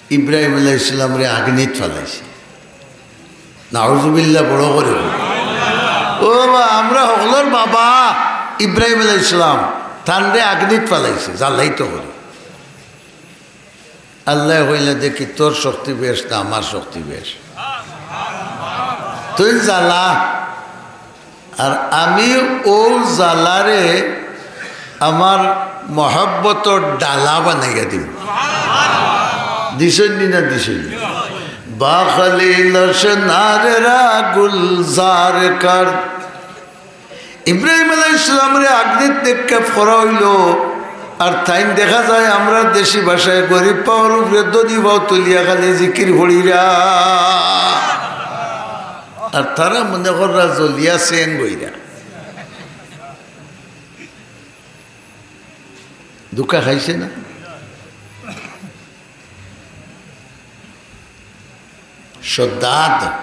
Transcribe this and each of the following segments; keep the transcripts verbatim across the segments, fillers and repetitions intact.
ইব্রাহিম আলাইহিস সালামরে আগ্নিত ফালাইছে। নাউজুবিল্লাহ, বড় করি কও। ও বা, আমরা হকলর বাবা ইব্রাহিম আলাইহিস সালাম, তানরে আগ্নিত ফালাইছে, জ্বালাইতো করি। আল্লায় কইলা, "দেখি তোর শক্তি বেশ না আমার শক্তি বেশ? তুই জ্বালা, আর আমি অউ জ্বালারে আমার মহব্বতর ডালা বানাইয়া দিমু।" দিছইন নি না দিছইন নি? বা খালিল আশনার রা গুলজার কর। ইব্রাহিম আলাইহিস সালামরে আগ্নিত নিক্ষেপ করা অইলো, আর তাইন দেখা যায় আমরার দেশি ভাষায় গরিব পাওর উপরে ধনী পাও তুলিয়া খালি জিকির পড়িরা, আর তারা মনে কররা জ্বলিয়া সেং অইরা। ধুকা খাইছে না? শদ্দাদ,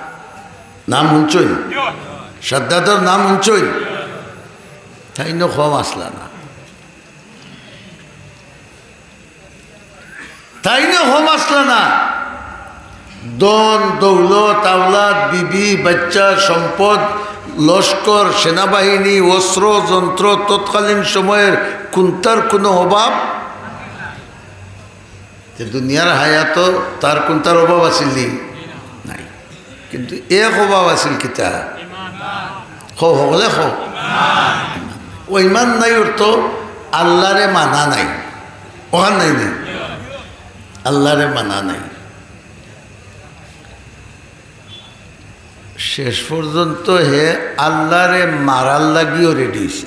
নাম হুনছইন? শদ্দাদর নাম হুনছইন? তাইনও কম আছলা না, তাইনও কম আছলা না। ধন, দৌলত, আওলাদ, বিবি, বাচ্চা, সম্পদ, লস্কর, সেনাবাহিনী, অস্ত্র, যন্ত্র, তৎকালীন সময়ের কুন্তার কুনু অভাব? তে দুনিয়ার হায়াতো তার কুন্তার অভাব আছিল নি? নাই। কিন্তু এক অভাব আছিল কিতা? কও, হকলে কও। অউ ইমান নাই অর্থ আল্লারে মানা নাই। অখান নাই নি? আল্লারে মানা নাই। শেষ পর্যন্ত হে আল্লারে মারার লাগিও রেডি অইছে।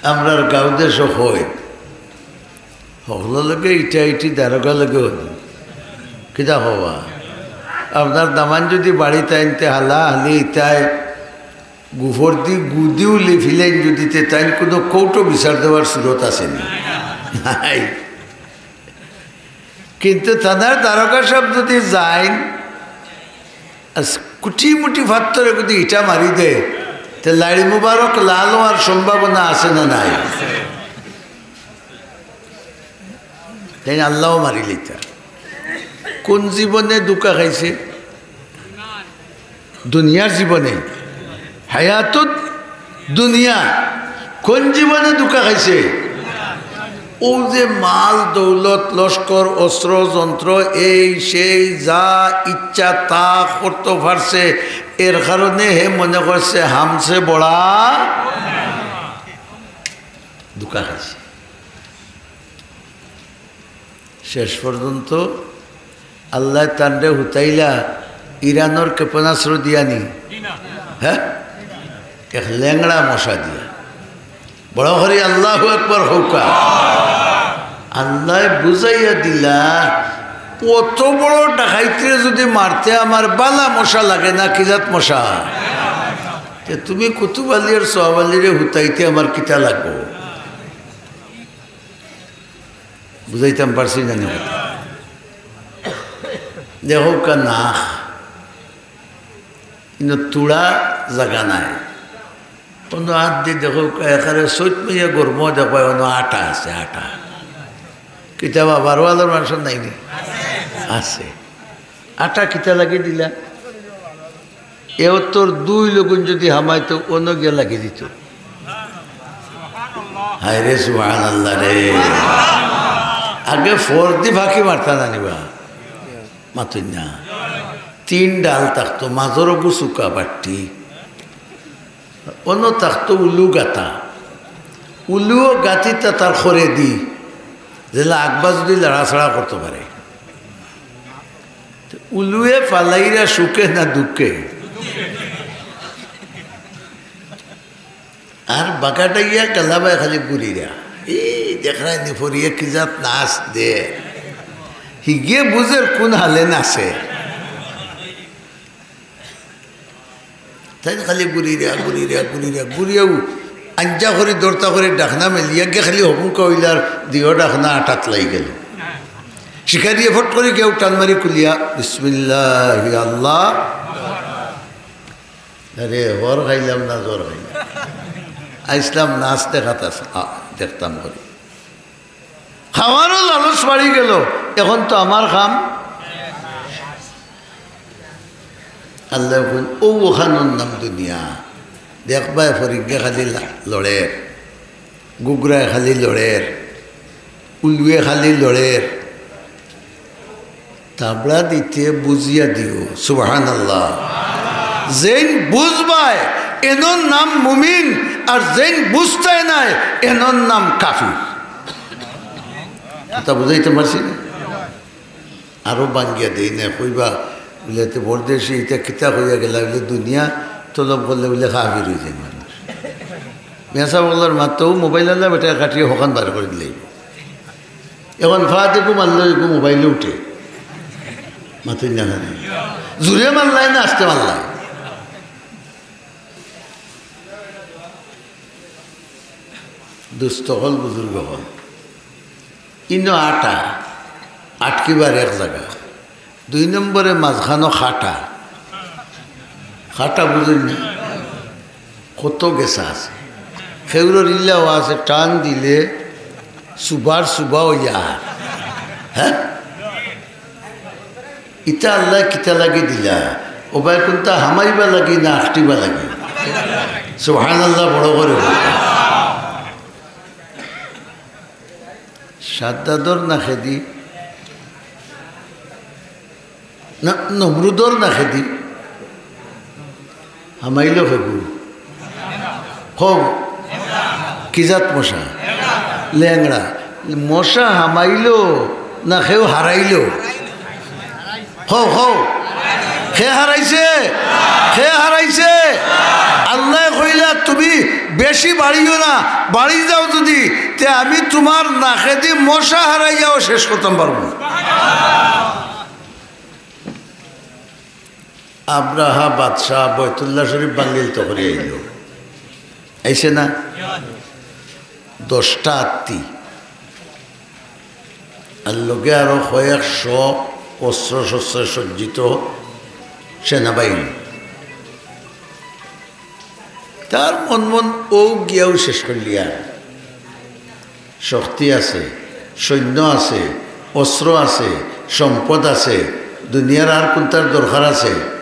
আমরার গাঁও দেশো কয়, হকলর লগে ইটা ইটি দারোগা লগে অইল। কিতা কবা? আপনার দামান যুদি বাড়িত আইন তে হালা হালি ইতায় গুফর দি গুদিও লেফিলাইন যুদি তে তাইন কুনু কোর্টো বিচার দেওয়ার সুরত আছে নি? নাই। কিন্তু থানার দারোগা সাব যুদি যাইন, আর কুটি মুটি ফাত্তরে যুদি ইটা মারি দেয়, তে লাড়ি মুবারক লাল অওয়ার সম্ভাবনা আছে না নাই? তাইন আল্লাও মারিলিতা। কুন জীবনে ধুকা খাইছে? দুনিয়ার জীবনে, হায়াতুত দুনিয়া। কুন জীবনে ধুকা খাইছে? অউ যে মাল, দৌলত, লস্কর, অস্ত্র, যন্ত্র, এই সেই যা ইচ্ছা তা করতো পারছে, এর কারণে হে মনে করছে হামসে বড়া ধুকা খাইছে। শেষ পর্যন্ত আল্লায় তানরে হুতাইলা ইরানর ক্ষেপণাস্ত্র দিয়া নি। হ্যাঁ, এক লেংড়া মশা দিয়া। বড় করি আল্লাহু আকবার কউক্কা। আল্লায় বুঝাইয়া দিলা, অত বড় ডাকাইতরে যুদি মারতে আমার বালা মশা লাগে না, কি জাত মশা? তে তুমি কুতুব আলী আর সোহাব আলীরে হুতাইতে আমার কিতা লাগবো? বুঝাইতাম পারছি না নি কথা? দেখউক্কা নাক, ইনো তুড়া জাগা নাই। অনো আত দি দেখউক্কা, একারে চৈত মাইয়া গরমো দেখবায়, অনো আটা আছে, আটা। কিতাবা বারোয়ালর মানুষর নাই নি? আছে। আটা কিতা লাগি দিলা? এ উত্তর দুই লগুন যুদি হামাইতো, অনো গিয়া লাগি দিত। হায় রে, সুবহানাল্লাহ রে। আগে ফর্দি ফাঁকি মারতা না নি বা? মাতইন না। তিন ডাল থাকতো, মাজর অগু চুকা বাট্টি। অনো থাকতো উলু গাতা। উলুও গাতিতা তার খরে দি, যেলা আগবা যুদি লাড়াছাড়া করতো পারে। উলুয়ে ফালাইরা সুখে না দুঃখে? আর বাগাটাইয়া গালাবায় খালি ঘুরিরা। এই দেখরায় নি ফরিয়ে কি জাত নাচ দে। হিগে বুঝের কুন হালে নাচে। তাইন খালি ঘুরিরা, ঘুরিরা, ঘুরিরা, ঘুরিয়াউ আঞ্জা করি, দরতা করি, ডাকনা মেলিয়া গিয়া খালি হবুকা অইলার দিও ডাকনা আটাত লাগি গেল। শিকারিয়ে ফট করি গিয়াউ টান মারি খুলিয়া, "বিসমিল্লাহি আল্লাহ।" আরে, হর খাইলাম না, জ্বর খাইলাম। আইসলাম নাচ দেখাত আস-, আ, দেখতাম করি। আমারও লালচ বাড়ি গেল, এখন তো আমার কাম। আল্লায় কইন, "অউ অখানর নাম দুনিয়া।" দেখবায় ফরিগে খালি লা-, লড়ের, গুগরায় খালি লড়ের, উলুয়ে খালি লড়ের। তাবড়া দিতে বুঝিয়া দিও, সুবহানাল্লাহ। যেইন বুঝবায়, এনর নাম মুমিন, আর যেইন বুঝতায় নায়, এনর নাম কাফির। কথা বুঝাইতে পারছি না? আরো ভাঙ্গিয়া দেই না, কইবা বুলে, "তে পরদেশি ইতা কিতা কইয়া গেলা?" বুলে, "দুনিয়া তলব করলে বুলে কাফির অইযায় মানুষ।" মিয়া সাব অকলর মাত তো মোবাইল আলা বেটায় কাটিয়া হকান বার করি দিলে। এখন ফাঁদে গু মারলে গু মোবাইলে উঠে। মাতইন না কেনে? জুরে মারলায় না আস্তে মারলায়? দুস্ত অকল, বুজুর্গ অকল, ইনো আটা, আটকিবার এক জাগা। দুই নম্বরে মাঝখানো খাটা। খাটা বুঝইন নি? কত গেছা আছে। খেউরর ইল্লাও আছে, টান দিলে সুবার সুবা অইয়া আর। হ্যাঁ? ইতা আল্লায় কিতা লাগি দিলা? অবায় কুনতা হামাইবা লাগি না আখটিবা লাগি? সুবহানাল্লাহ বড় করি কও। শাদ্দাদর নাখেদি না, নমরুদর নাখেদি হামাইলো কেগু? কও, কি জাত মশা? লেংড়া। মশা হামাইলো না কেউ হারাইলো? কও, কও। কে হারাইছে? কে হারাইছে? আল্লায় কইলা, "তুমি বেশি বাড়িও না, বাড়ি যাও যদি, তে আমি তুমার নাখেদি মশা হারাইয়াও শেষ করতাম পারমু।" আব্রাহা বাদশা বয়তুল্লাহ শরীফ ভাঙ্গিল তো করি আইলো। আইছে না? দশটা আত্তি। আর লগে আরো কয়েকশো অস্ত্র-শস্ত্রে সজ্জিত সেনাবাহিনী। তার মন মন অউ গিয়াউ শেষ করিলিয়ার। শক্তি আছে, সৈন্য আছে, অস্ত্র আছে, সম্পদ আছে, দুনিয়ার আর কুনটার দরকার আছে?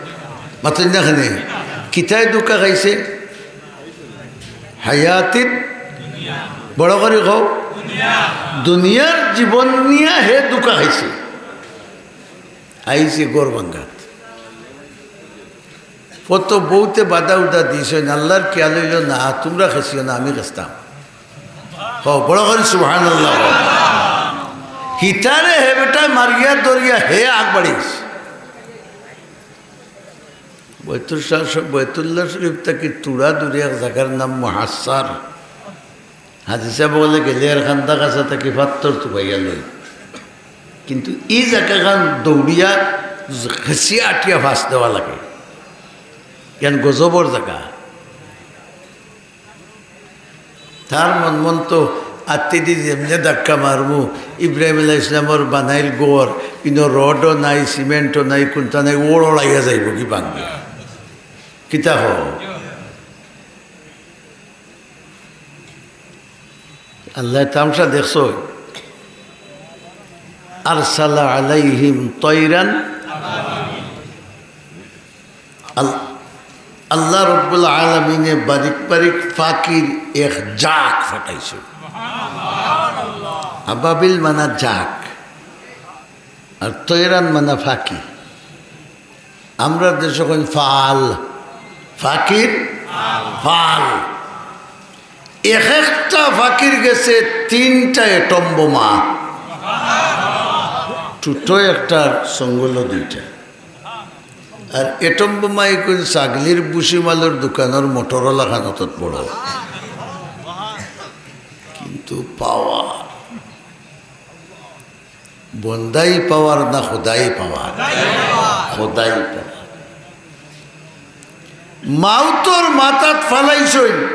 মাতইন না কেনে? কিতায় ধুকা খাইছে? হায়াতিত, বড় করি কও, দুনিয়ার জীবন নিয়া হে ধুকা খাইছে। আইছে ঘর ভাঙ্গাত। কত বউতে বাধা উধা দিছইন, আল্লার খিয়াল অইলো না, তুমরা খেছিও না, আমি খেছতাম। কও, বড় করি সুবহানাল্লাহ কও। হিতারে হে বেটায় মারিয়া ধরিয়া হে আগ বাড়িছে। বয়তুল শাহ-, বয়তুল্লাহ শরীফ থাকি তুড়া দূরে এক জাগার নাম মুহাসসার। হাজি সাব অকলে গেলে এর কান্দা কাছা থাকি পাত্থর তুবাইয়া লই। কিন্তু ই জাগাখান দৌড়িয়া খেছি আটিয়া ফাঁস দেওয়া লাগে। ইয়ান গজবর জাগা। তার মন মন তো আত্তিদি যেমনে ধাক্কা মারমু, ইব্রাহিম আলাইহিস সালামর বানাইল ঘর, ইনো রডও নাই, সিমেন্টও নাই, কুনটা নাই, ওড় ওড়াইয়া যাইবোগি ভাঙ্গিয়া। কিতা কও? আল্লায় তামশা দেখছো? আরসালা আলাইহিম তৈরান। আল-, আল্লাহ রব্বুল আলামিনে বারিক বারিক ফাকির এক জাক ফাটাইছে। আবাবিল মানা জাক, আর তৈরান মানা ফাকি। আমরা দেশো কইন ফাল, ফাকির ফাল। এক একটা ফাকির গেছে তিনটা অ্যাটম বোমা, ছোট একটার সঙ্গলো দুইটা। আর অ্যাটম বোমা ইকুন ছাগলির ভুসিমালর দোকানর মোটরওয়ালা খান অত বড়। কিন্তু পাওয়ার, বন্দাই পাওয়ার না খোদাই পাওয়ার? খোদাই পাওয়ার। মাউতর মাথাত ফালাইছইন,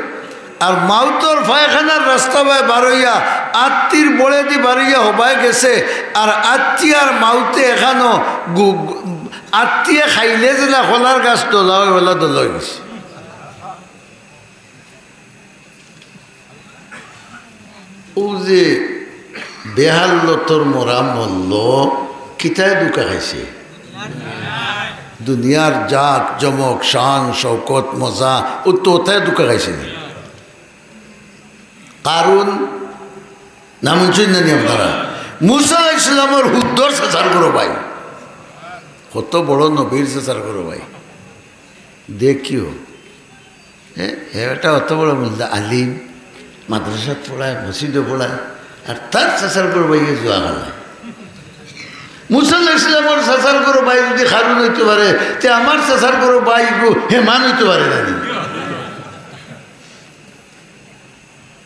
আর মাউতর পায়খানার রাস্তা বায় বারইয়া, আত্তির বড়েদি বারইয়া হবায় গেছে, আর আত্তি আর মাউতে এখানো গু-, গু-, আত্তিয়ে খাইলে যেলা কলার গাছ দলা অয়, ওলা দলা অই গেছে। অউ যে বেহাল্লতর মরা মল্ল কিতায় ধুকা খাইছে? দুনিয়ার জাক জমক, শান, শওকত, মজা, ও তো ওতায় ধুকা খাইছে নি? কারুন নাম হুনছইন না নি আপনারা? মুসা আলাইহিস সালামর হুদ্দর চাচার ঘরো ভাই, কত বড় নবীর চাচার ঘরো ভাই। দেখিও, হে, হে বেটা অত বড় মুল্লা আলিম, মাদ্রাসাত পড়ায়, মসজিদো পড়ায়, আর তার চাচার ঘরো ভাইয়ে জুয়া খেলায়। মুসা আলাইহিস সালামর চাচার ঘরো ভাই যুদি কারুন অইতে পারে, তে আমার চাচার ঘরো ভাইগু হেমান অইতে পারে না নি?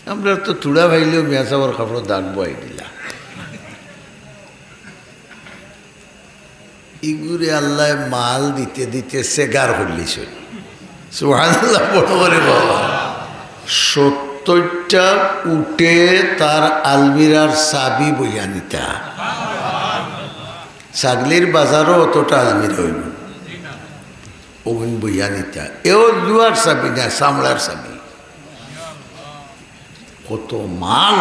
আমরা তো থুড়া পাইলেও মিয়া সাবর কাপড়ো দাগ বওয়াই দিলা। ইগুরে আল্লায় মাল দিতে দিতে সেগার করলিছইন। সুবহানাল্লাহ, বড় করি বাবা। সত্তইরটা উটে তার আলমিরার চাবি বইয়া নিতা। ছাগলির বাজারো অতটা আলমিরা অইবো, অগুন বইয়া নিতা। এও লুয়ার চাবি না, চামড়ার চাবি। কত মাল।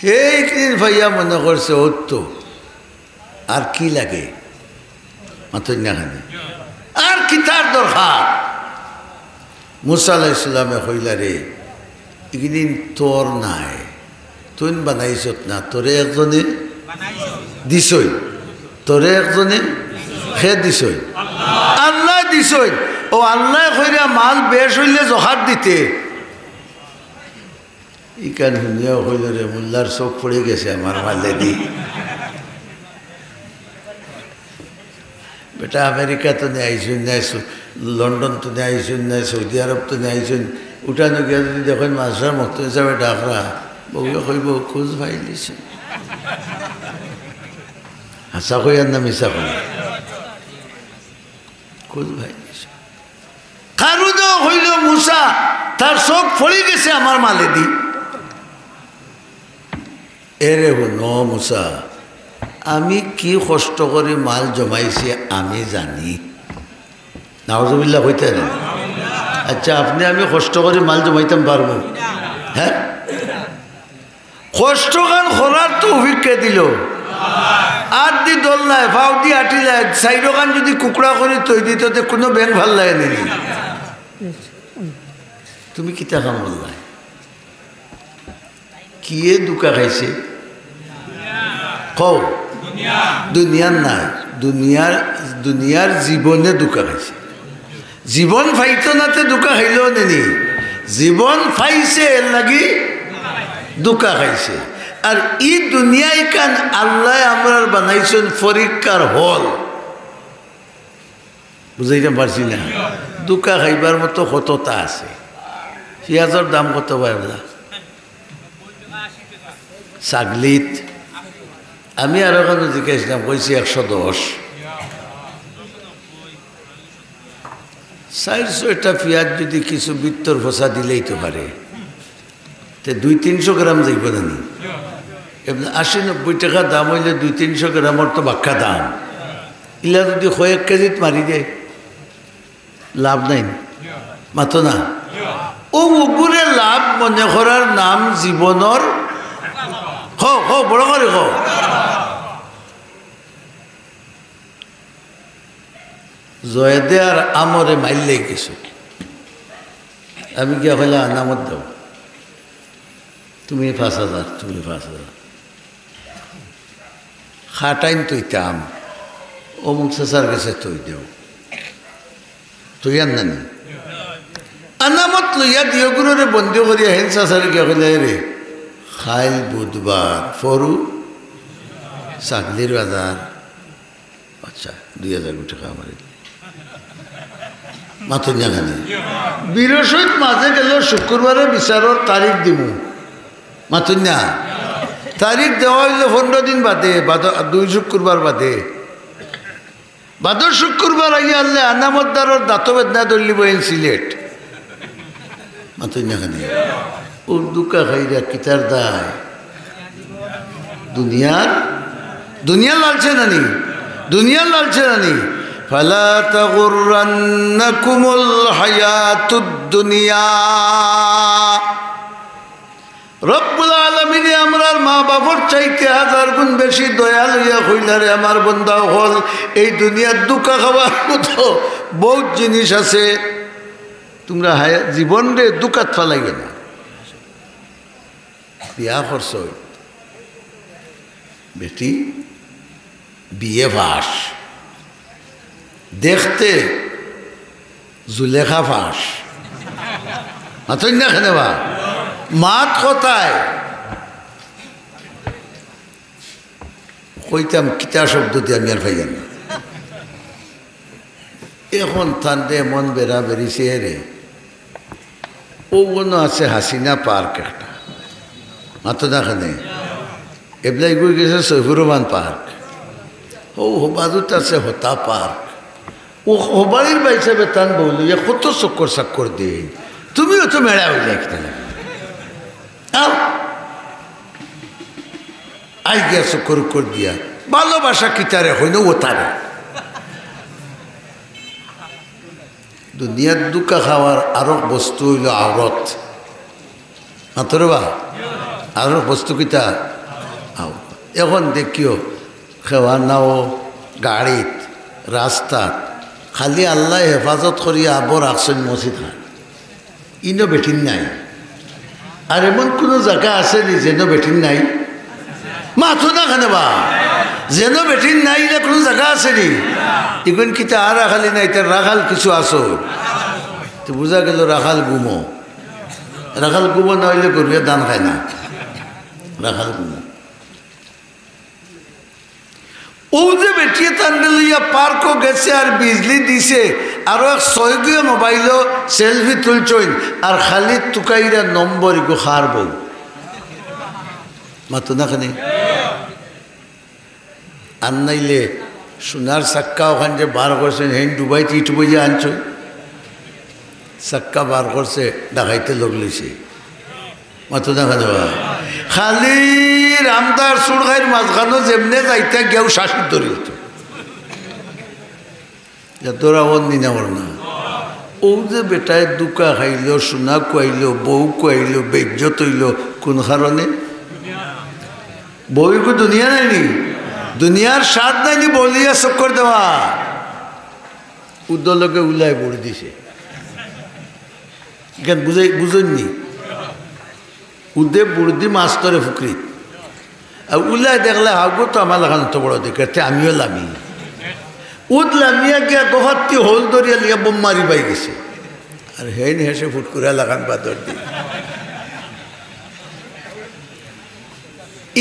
হে একদিন পাইয়া মনে করছে, "অত আর কি লাগে?" মাতইন না কেনে? আর কিতার দরকার? মুসা আলাইহিস সালামে কইলা, "রে, ইগিদিন তোর নায়, তুইন বানাইছত না, তোরে একজনে দিছইন, তোরে একজনে কে দিছইন? আল্লায় দিছইন।" ও আল্লায় কইরা মাল বেশ অইলে জকাত দিতে। ইখান হুনিয়াও কইল, "রে, মোল্লার চউখ পড়ি গেছে আমার মালেদি।" বেটা আমেরিকা তনে আইছইন না, সৌ-, লন্ডন তনে আইছইন না, সৌদি আরব তনে আইছইন, উঠানো গিয়া যুদি দেখইন মাদ্রাসার মক্তব হিসাবে ডাকরা, বউয়ে কইবো, "খোঁজ পাইলিছইন।" হাছা কইয়ার না মিছা কইয়ার? খোঁজ পাইলিছইন। কারুনও কইল, "মুসা, তার চউখ পড়ি গেছে আমার মালেদি।" এরে হুনো মুসা, আমি কি কষ্ট করি মাল জমাইছি আমি জানি। নাউজুবিল্লাহ কইতা না? আচ্ছা, আপনে আমি কষ্ট করি মাল জমাইতাম পারমু? হ্যাঁ? কষ্টখান করার তৌফিক কে দিল? আতদি দল নাই, ফাওদি আটিলায়, চাইরোখান যুদি কুকড়া করি থই দিত, তে কুনু ব্যাঙ ফাল্লায় নিনি। তুমি কিতা কাম করলায়? কিয়ে ধুকা খাইছে? কও। দুনিয়ার নায়, দুনিয়ার, দুনিয়ার জীবনে ধুকা খাইছে। জীবন পাইতো না তে ধুকা খাইলো নে নি? জীবন পাইছে এর লাগি ধুকা খাইছে। আর ই দুনিয়াখান আল্লায় আমরার বানাইছইন পরীক্ষার হল। বুঝাইতাম পারছি না? ধুকা খাইবার মতো কততা আছে। পিয়াজর দাম কত ভাই বলা? ছাগলিত। আমি আরো কেনে জিকাইছলাম, কইছি একশো দশ। চাইর ছয়টা পিয়াজ যুদি কিছু ভিতর ফসা দিলেই তো পারে, তে দুই তিনশো গ্রাম যাইবো না নি? এমনে আশি নব্বই টেকা দাম অইলে দুই তিনশো গ্রামর তো বাক্কা দাম। ইলা যুদি কয়েক কেজিত মারি দেয়, লাভ নাই নি? মাতো না। ও অগুরে লাভ মনে করার নাম জীবনর, হ, হ, বড় করি হ। জয়েদে আর আমরে মাইল্লাই গেছে। আমি গিয়া কইলাম, "আনামত দেও, তুমি পাঁচ হাজার, তুমি পাঁচ হাজার।" খাটাইন থইতাম, অমুক চাচার গেছে থই দেও। থইয়ার না নি? আনামত লইয়া দিও গুরুরে বন্দি করিয়া হেন চাচারে গিয়া কইলা, "এরে, কাইল বুধবার, ফরু ছাগলির বাজার।" আচ্ছা, দুই হাজার টেকা আমারে দিলে। মাতইন না কেনে? বৃহস্পতির মাঝে গেল, শুক্রবারে বিচারর তারিখ দিমু। মাতইন না? তারিখ দেওয়া অইলো পনেরো দিন বাদে, বাদ-, দুই শুক্রবার বাদে। বাদর শুক্রবার আইয়া আনলে আনামতদারর দাঁতো বেদনা ধরলিবো এন সিলেট। মাতইন না কেনে? ও ধুকা খাইরা কিতার দায়? দুনিয়ার, দুনিয়ার লালসে না নি? দুনিয়ার লালসে না নি? ফালা তাগুররান্নাকুমুল হায়াতুদ দুনিয়া। রব্বুল আলামিনে আমরার মা বাপর চাইতে হাজার গুণ বেশি দয়াল অইয়া কইলা, "রে আমার বন্দা অকল, এই দুনিয়ার ধুকা খাওয়ার মতো বউত জিনিস আছে, তুমরা হায়া-, জীবনরে ধুকাত ফালাইও না।" বিয়া করছইন, বেটি বিএ পাশ, দেখতে জুলেখা পাশ। মাতইন না কেনে বা? মাত কথায় কইতাম কিতা শব্দ দিয়া আমি আর পাইয়ার না। এখন তানরে এমন বেড়াবেড়ি চেহারে, অউ অনো আছে হাসিনা পার্ক একটা, মাতো না কেনে? এবলা ইগুই গেছে সৈফুর রহমান পার্ক, অউ হবাজুত আছে হতা পার্ক। অউ হবাড়ির বাইসাবে তান বউ লইয়া কত চক্কর চাক্কর দেইন, তুমিও তো মেড়া অইলা একটা। আও, আই গিয়া চক্কর উক্কর দিয়া, ভালোবাসা কিতারে কইন, অউ তারে। দুনিয়ার ধুকা খাওয়ার আরক বস্তু অইলো আওরত। মাতো রে বা, আরক বস্তু কিতা? আওরত। এখন দেখিও, খেওয়ানাও, গাড়িত, রাস্তাত, খালি আল্লায় হেফাজত করিয়া আবো রাখছইন মসজিদ খান। ইনো বেটিন নাই। আর এমন কুনু জাগা আছে নি যেনো বেটিন নাই? মাতো না কেনে বা? যেনো বেটিন নাই, ইলা কুনু জাগা আছে নি? ইগুন কিতা আর রাখালি নাই, তার রাখাল কিছু আছো। তো বুঝা গেল রাখাল গুমো। রাখাল গুমো না অইলে গরুয়ে ধান খায় না। রাখাল গুমো। অউ যে বেটিয়ে তানরে লইয়া পার্কো গেছে আর বিজলি দিছে, আরো এক ছয়গুয়ে মোবাইলো সেলফি তুলছইন, আর খালি তুকাইরা নম্বর ইগু খার বউ। মাতো না কেনে? আর নাইলে সোনার চাক্কা অখান যে বার করছইন, হেন ডুবাইত ইট বইয়া আনছইন, চাক্কা বার করছে, ডাকাইতে লগ লইছে। মাতো না কেনে বা? খালি রামদার সুরগাইর মাঝখানো যেমনে যাইতা গিয়াও শাশুর ধরি হতো। যা তোরা অন দিনা ওর না। অউ যে বেটায় ধুকা খাইলো, সোনা খুয়াইলো, বউ খুয়াইলো, বেইজ্জত অইলো, কুন কারণে? বউর কো দুনিয়া নাই নি? দুনিয়ার স্বাদ নাই নি বলিয়া চক্কর দেওয়া। উদ্দ লগে উলায় বুড় দিছে। কেন বুঝাই-, বুঝইন নি? উদ্দে বুড় দি মাছ ধরে ফুকরিত। আর উলায় দেখলে, "হাগু তো আমার লাখান অত বড় দেখে, তে আমিও লামি।" উদ লামিয়া গিয়া গোফাত্তি হোল ধরিয়া লিয়া বোম মারি বাই গেছে। আর হেইন হেসে ফুটকুরা লাখান বাদর দি।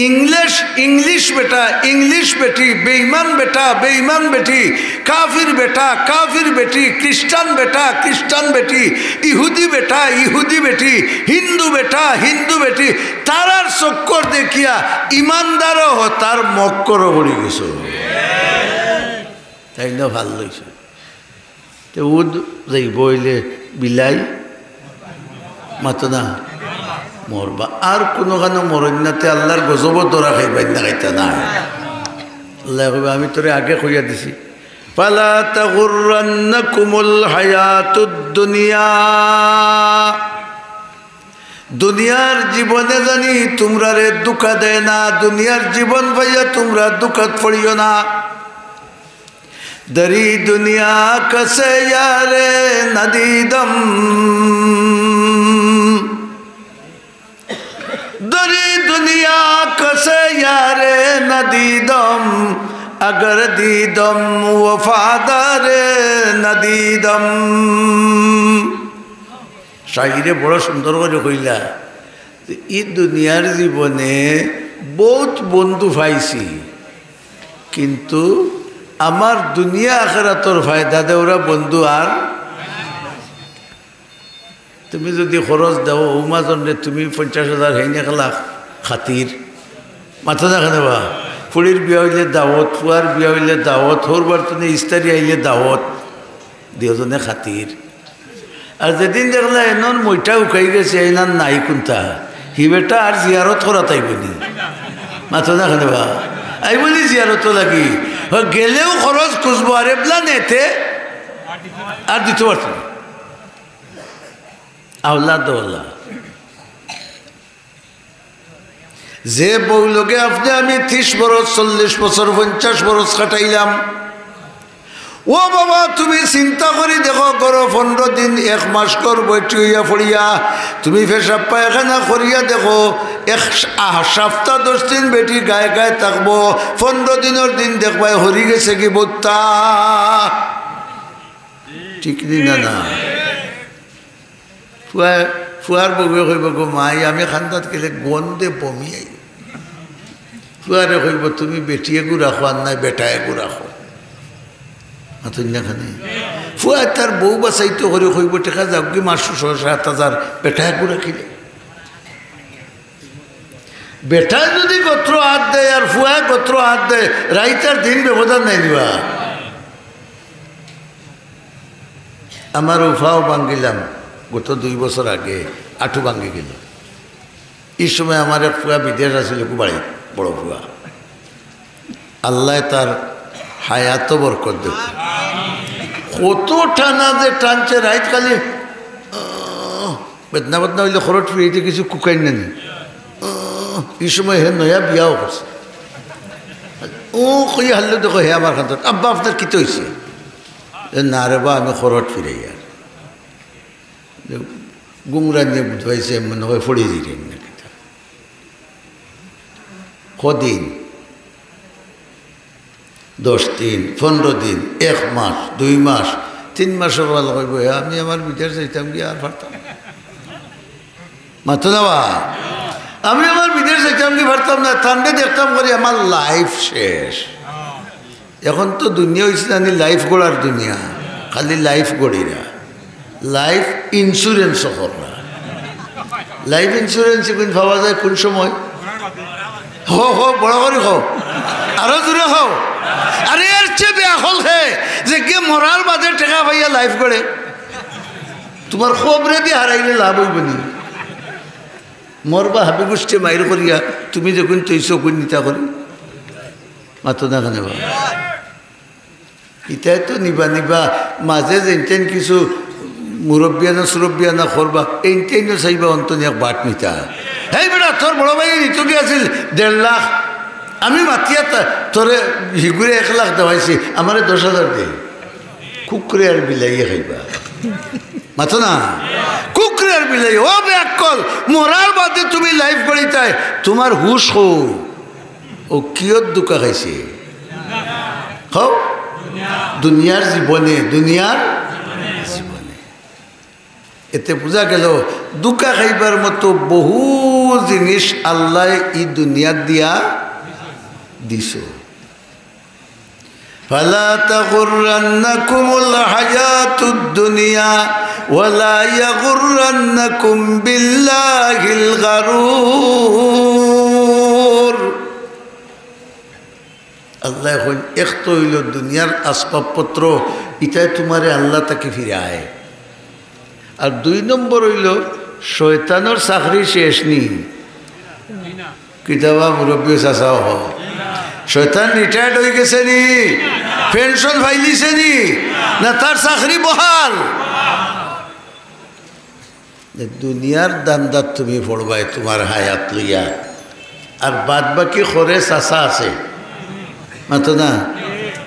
ইংলিশ, ইংলিশ বেটা, ইংলিশ বেটি, বেইমান বেটা, বেইমান বেটি, কাফির বেটা, কাফির বেটি, খ্রিস্টান বেটা, খ্রিস্টান বেটি, ইহুদি বেটা, ইহুদি বেটি, হিন্দু বেটা, হিন্দু বেটি, তারার চক্কর দেখিয়া ইমানদারও হতার মক্করও পড়ি গেছে। তাইন না ভালা অইছে। তে উদ যাইবো অইলে বিলাই মাতো না, মরবা। আর কুনুখানো মরইন না, তে আল্লার গজবো ধরা খাইবাইন না, খাইতা না। আল্লায় কইবা, "আমি তোরে আগে কইয়া দিছি, ফালা তাগুররান্নাকুমুল হায়াতুদ দুনিয়া।" দুনিয়ার জীবনে জানি তুমরারে ধুকা দেয় না, দুনিয়ার জীবন পাইয়া তুমরা ধুকাত পড়িও না। دری دنیا کسے یار ندیدم، دری دنیا کسے یار ندیدم، اگر دیدم وفادار ندیدم۔ শাইরে বড় সুন্দর করি কইলা যে, "ই দুনিয়ার জীবনে বউত বন্ধু পাইছি, কিন্তু আমার দুনিয়া আখেরাতর ফায়দা দেওরা বন্ধু আর।" তুমি যুদি খরচ দেও, অউ মাজনরে তুমি পঞ্চাশ হাজার, হেইন এক লাখ, খাতির। মাতো না কেনে বা? ফুড়ির বিয়া অইলে দাওত, ফুয়ার বিয়া অইলে দাওত, হউরবার তনে ইস্তারি আইলে দাওত, দুইওজনে খাতির। আর যেদিন দেখলা এনর মইটা উকাই গেছে, এনার নাই কুনতা, হি বেটা আর জিয়ারত করাত আইবো নি? মাতো না কেনে বা? আইবো নি জিয়ারতর লাগি? হ, গেলেও খরচ খুজবো, আর এবলা নেতে আর দিতো পারতো না। আওলা দোলা। যে বউ লগে আপনে আমি ত্রিশ বরস, চল্লিশ বছর, পঞ্চাশ বরস কাটাইলাম, ও বাবা, তুমি চিন্তা করি দেখো, ঘরো পনরো দিন, এক মাস ঘর বেটি অইয়া পড়িয়া, তুমি পেশাব পায়খানা করিয়া দেখো, এক সা-, আহ, সপ্তাহ দশ দিন বেটি গায়ে গায়ে থাকবো, পনরো দিনর দিন দেখবায় হরি গেছেগি বউতা। ঠিক নি না, না? ফুয়া, ফুয়ার বউয়ে কইবো, "গো মাই, আমি কান্দাত গেলে গন্ধে বমি আই।" ফুয়ারে কইবো, "তুমি বেটিয়ে গু রাখো, আর নায় বেটায় গু রাখো।" মাতইন না কেনে? ফুয়া তার বউ বাচাইতো করি কইবো, "টেকা যাউগি মাসো ছয় সাত হাজার, বেটায় গু রাখিলে।" বেটায় যুদি গত্র আত দেয় আর ফুয়ায় গত্র আত দেয়, রাইত আর দিন ব্যবধান নাই দিবা। আমার উফাও ভাঙ্গিলাম গত দুই বছর আগে, আটু ভাঙ্গি গেল। এই সময় আমার এক ফুয়া বিদেশ আছিল, খুব বাড়ি, বড় ফুয়া। আল্লায় তার হায়াতো বরকত দেউক। কত টানা যে টানছে, রাইত খালি, আহ, বেদনা বেদনা অইলে খরট ফিরাইতে কিছু কুকাইন নানি। আহ, এই সময় হে নয়া বিয়াও করছে। ও কই হারলে দেখো, হে আমার কান্দাত, "আব্বা, আপনার কিতা অইছে?" এ, "না রে বা, আমি খরট ফিরাইয়ার।" গুমরা নিয়ে বুঝাইছে, মনে হয় ফড়ি দিলেন না কিতা। কদিন? দশ দিন, পনরো দিন, এক মাস, দুই মাস, তিন মাসর বাদে কইবো, "হে, আমি আমার বিদেশ যাইতাম গি, আর পারতাম না।" মাতো না বা? "আমি আমার বিদেশ যাইতাম গি, পারতাম না, তানরে দেখতাম করি, আমার life শেষ।" এখন তো দুনিয়া অইছে জানি life গড়ার দুনিয়া, খালি life গড়ি না, life insurance কররা। Life insurance এখন পাওয়া যায় কোন সময়? হো, হো, বড় করি কও, আরো জোরে কও। আরে, এর চেয়ে বেআকল হে যে গিয়ে মরার বাদে টেকা পাইয়া life গড়ে। তোমার খবরে দিয়ে হারাইলে লাভ অইবো নি? মরবা হাবি গোষ্ঠী মাইর করিয়া, তুমি যখন তৈছো কোন নিতা করি। মাতো না কেনে বা? ইতায় তো নিবা নিবা, মাঝে যেনতেন কিছু মুরব্বিয়ানা সুরব্বিয়ানা করবা, এইনতেইনও চাইবা অন্তত এক বাট নিতা। "হেই বেটা, তোর বড় ভাইয়ে নিতো গিয়া আছিল দেড় লাখ, আমি মাতিয়া তা-, তোরে হিগুরে এক লাখ দেওয়াইছি, আমারে দশ হাজার দে।" কুকুরে আর বিলাইয়ে খাইবা। মাতো না? কুকুরে আর বিলাইয়ে। ও বেআক্কল, মরার বাদে তুমি life গড়িতায়, তোমার হুশ কো? ও কিয়ত ধুকা খাইছে? কও? দুনিয়ার জীবনে, দুনিয়ার জীবনে। এতে বুঝা গেল, ধুকা খাইবার মতো বহু জিনিস আল্লায় ই দুনিয়াত দিয়া দিছো। فلا تغرنكم الحياة الدنيا ولا يغرنكم بالله الغرور। আল্লায় কইন, এক তো অইলো দুনিয়ার আসবাবপত্র, ইতায় তুমারে আল্লা থাকি ফিরায়। আর দুই নম্বর অইলো, শয়তানর চাকরি শেষ নি। কিতা বা মুরব্বি চাচা অকল? শয়তান retired অইগেছে নি? Pension পাইলিছে নি? না তার চাকরি বহাল? দুনিয়ার ধান্দাত তুমি পড়বায় তুমার হায়াত লইয়া, আর বাদ বাকি খরচ চাচা আছে, মাতো না?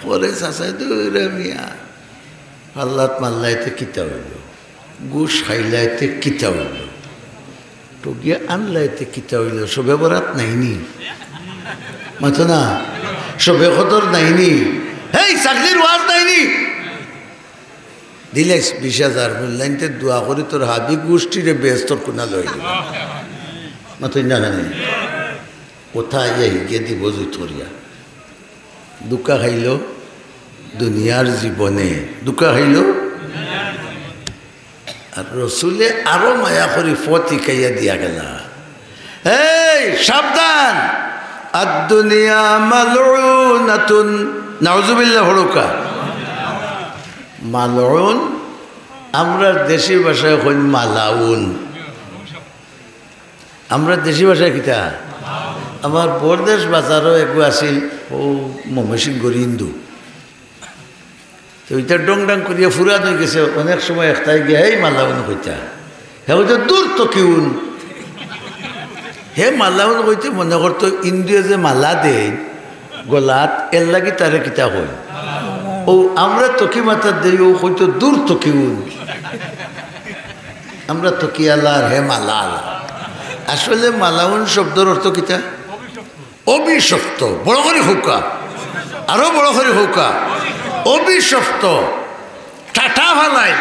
খরচ চাচায় দুরা মিয়া, পাল্লাত মারলাইতে কিতা অইলো? ঘুষ খাইলাইতে কিতা অইলো? টগিয়া আনলাইতে কিতা অইলো? শবে বরাত নাই নি? মাতো না? শবে কদর নাই নি? হেই, চাকরির ওয়াজ নাই নি? দিলাইছ বিশ হাজার, বললাইনতে দোয়া করি তোর হাবি গোষ্ঠীরে বেহেস্তর কুনা লই দিবা। মাতইন না কেনে? কথা আইয়া হিগে দিব জুত করিয়া। ধুকা খাইলো দুনিয়ার জীবনে, ধুকা খাইলো। আর রসুলে আরো মায়া করি পথ হিকাইয়া দিয়া গেলা, "এই সাবধান, আদ-দুনিয়া মালউনাতুন।" নাউজুবিল্লাহ পড়উক্কা। মালউন, আমরার দেশি ভাষায় কইন মালাউন। আমরার দেশি ভাষায় কিতা? আমার বরদেশ বাজারো এগু আছিল, অউ ময়মনসিংহর হিন্দু। তো ইটা ডং ডাং করিয়া ফুরান অইগেছে, অনেক সময় একটায় গিয়া, "হেই মালাউন" কইতা। হে কইতো, "দূর তো কিউন।" হে মালাউন কইতে মনে করতো ইন্দুয়ে যে মালা দেইন গলাত, এরলাগি তারে কিতা কইন? অউ আমরা তকি মাতাত দেই, অউ কইতো দূর তকিউন। আমরা তকিআলা আর হে মালাআলা। আসলে মালাউন শব্দর অর্থ কিতা? অভিশপ্ত। বড় করি কউক্কা, আরো বড় করি কউক্কা। অভিশপ্ত, টাটা ফালাইল।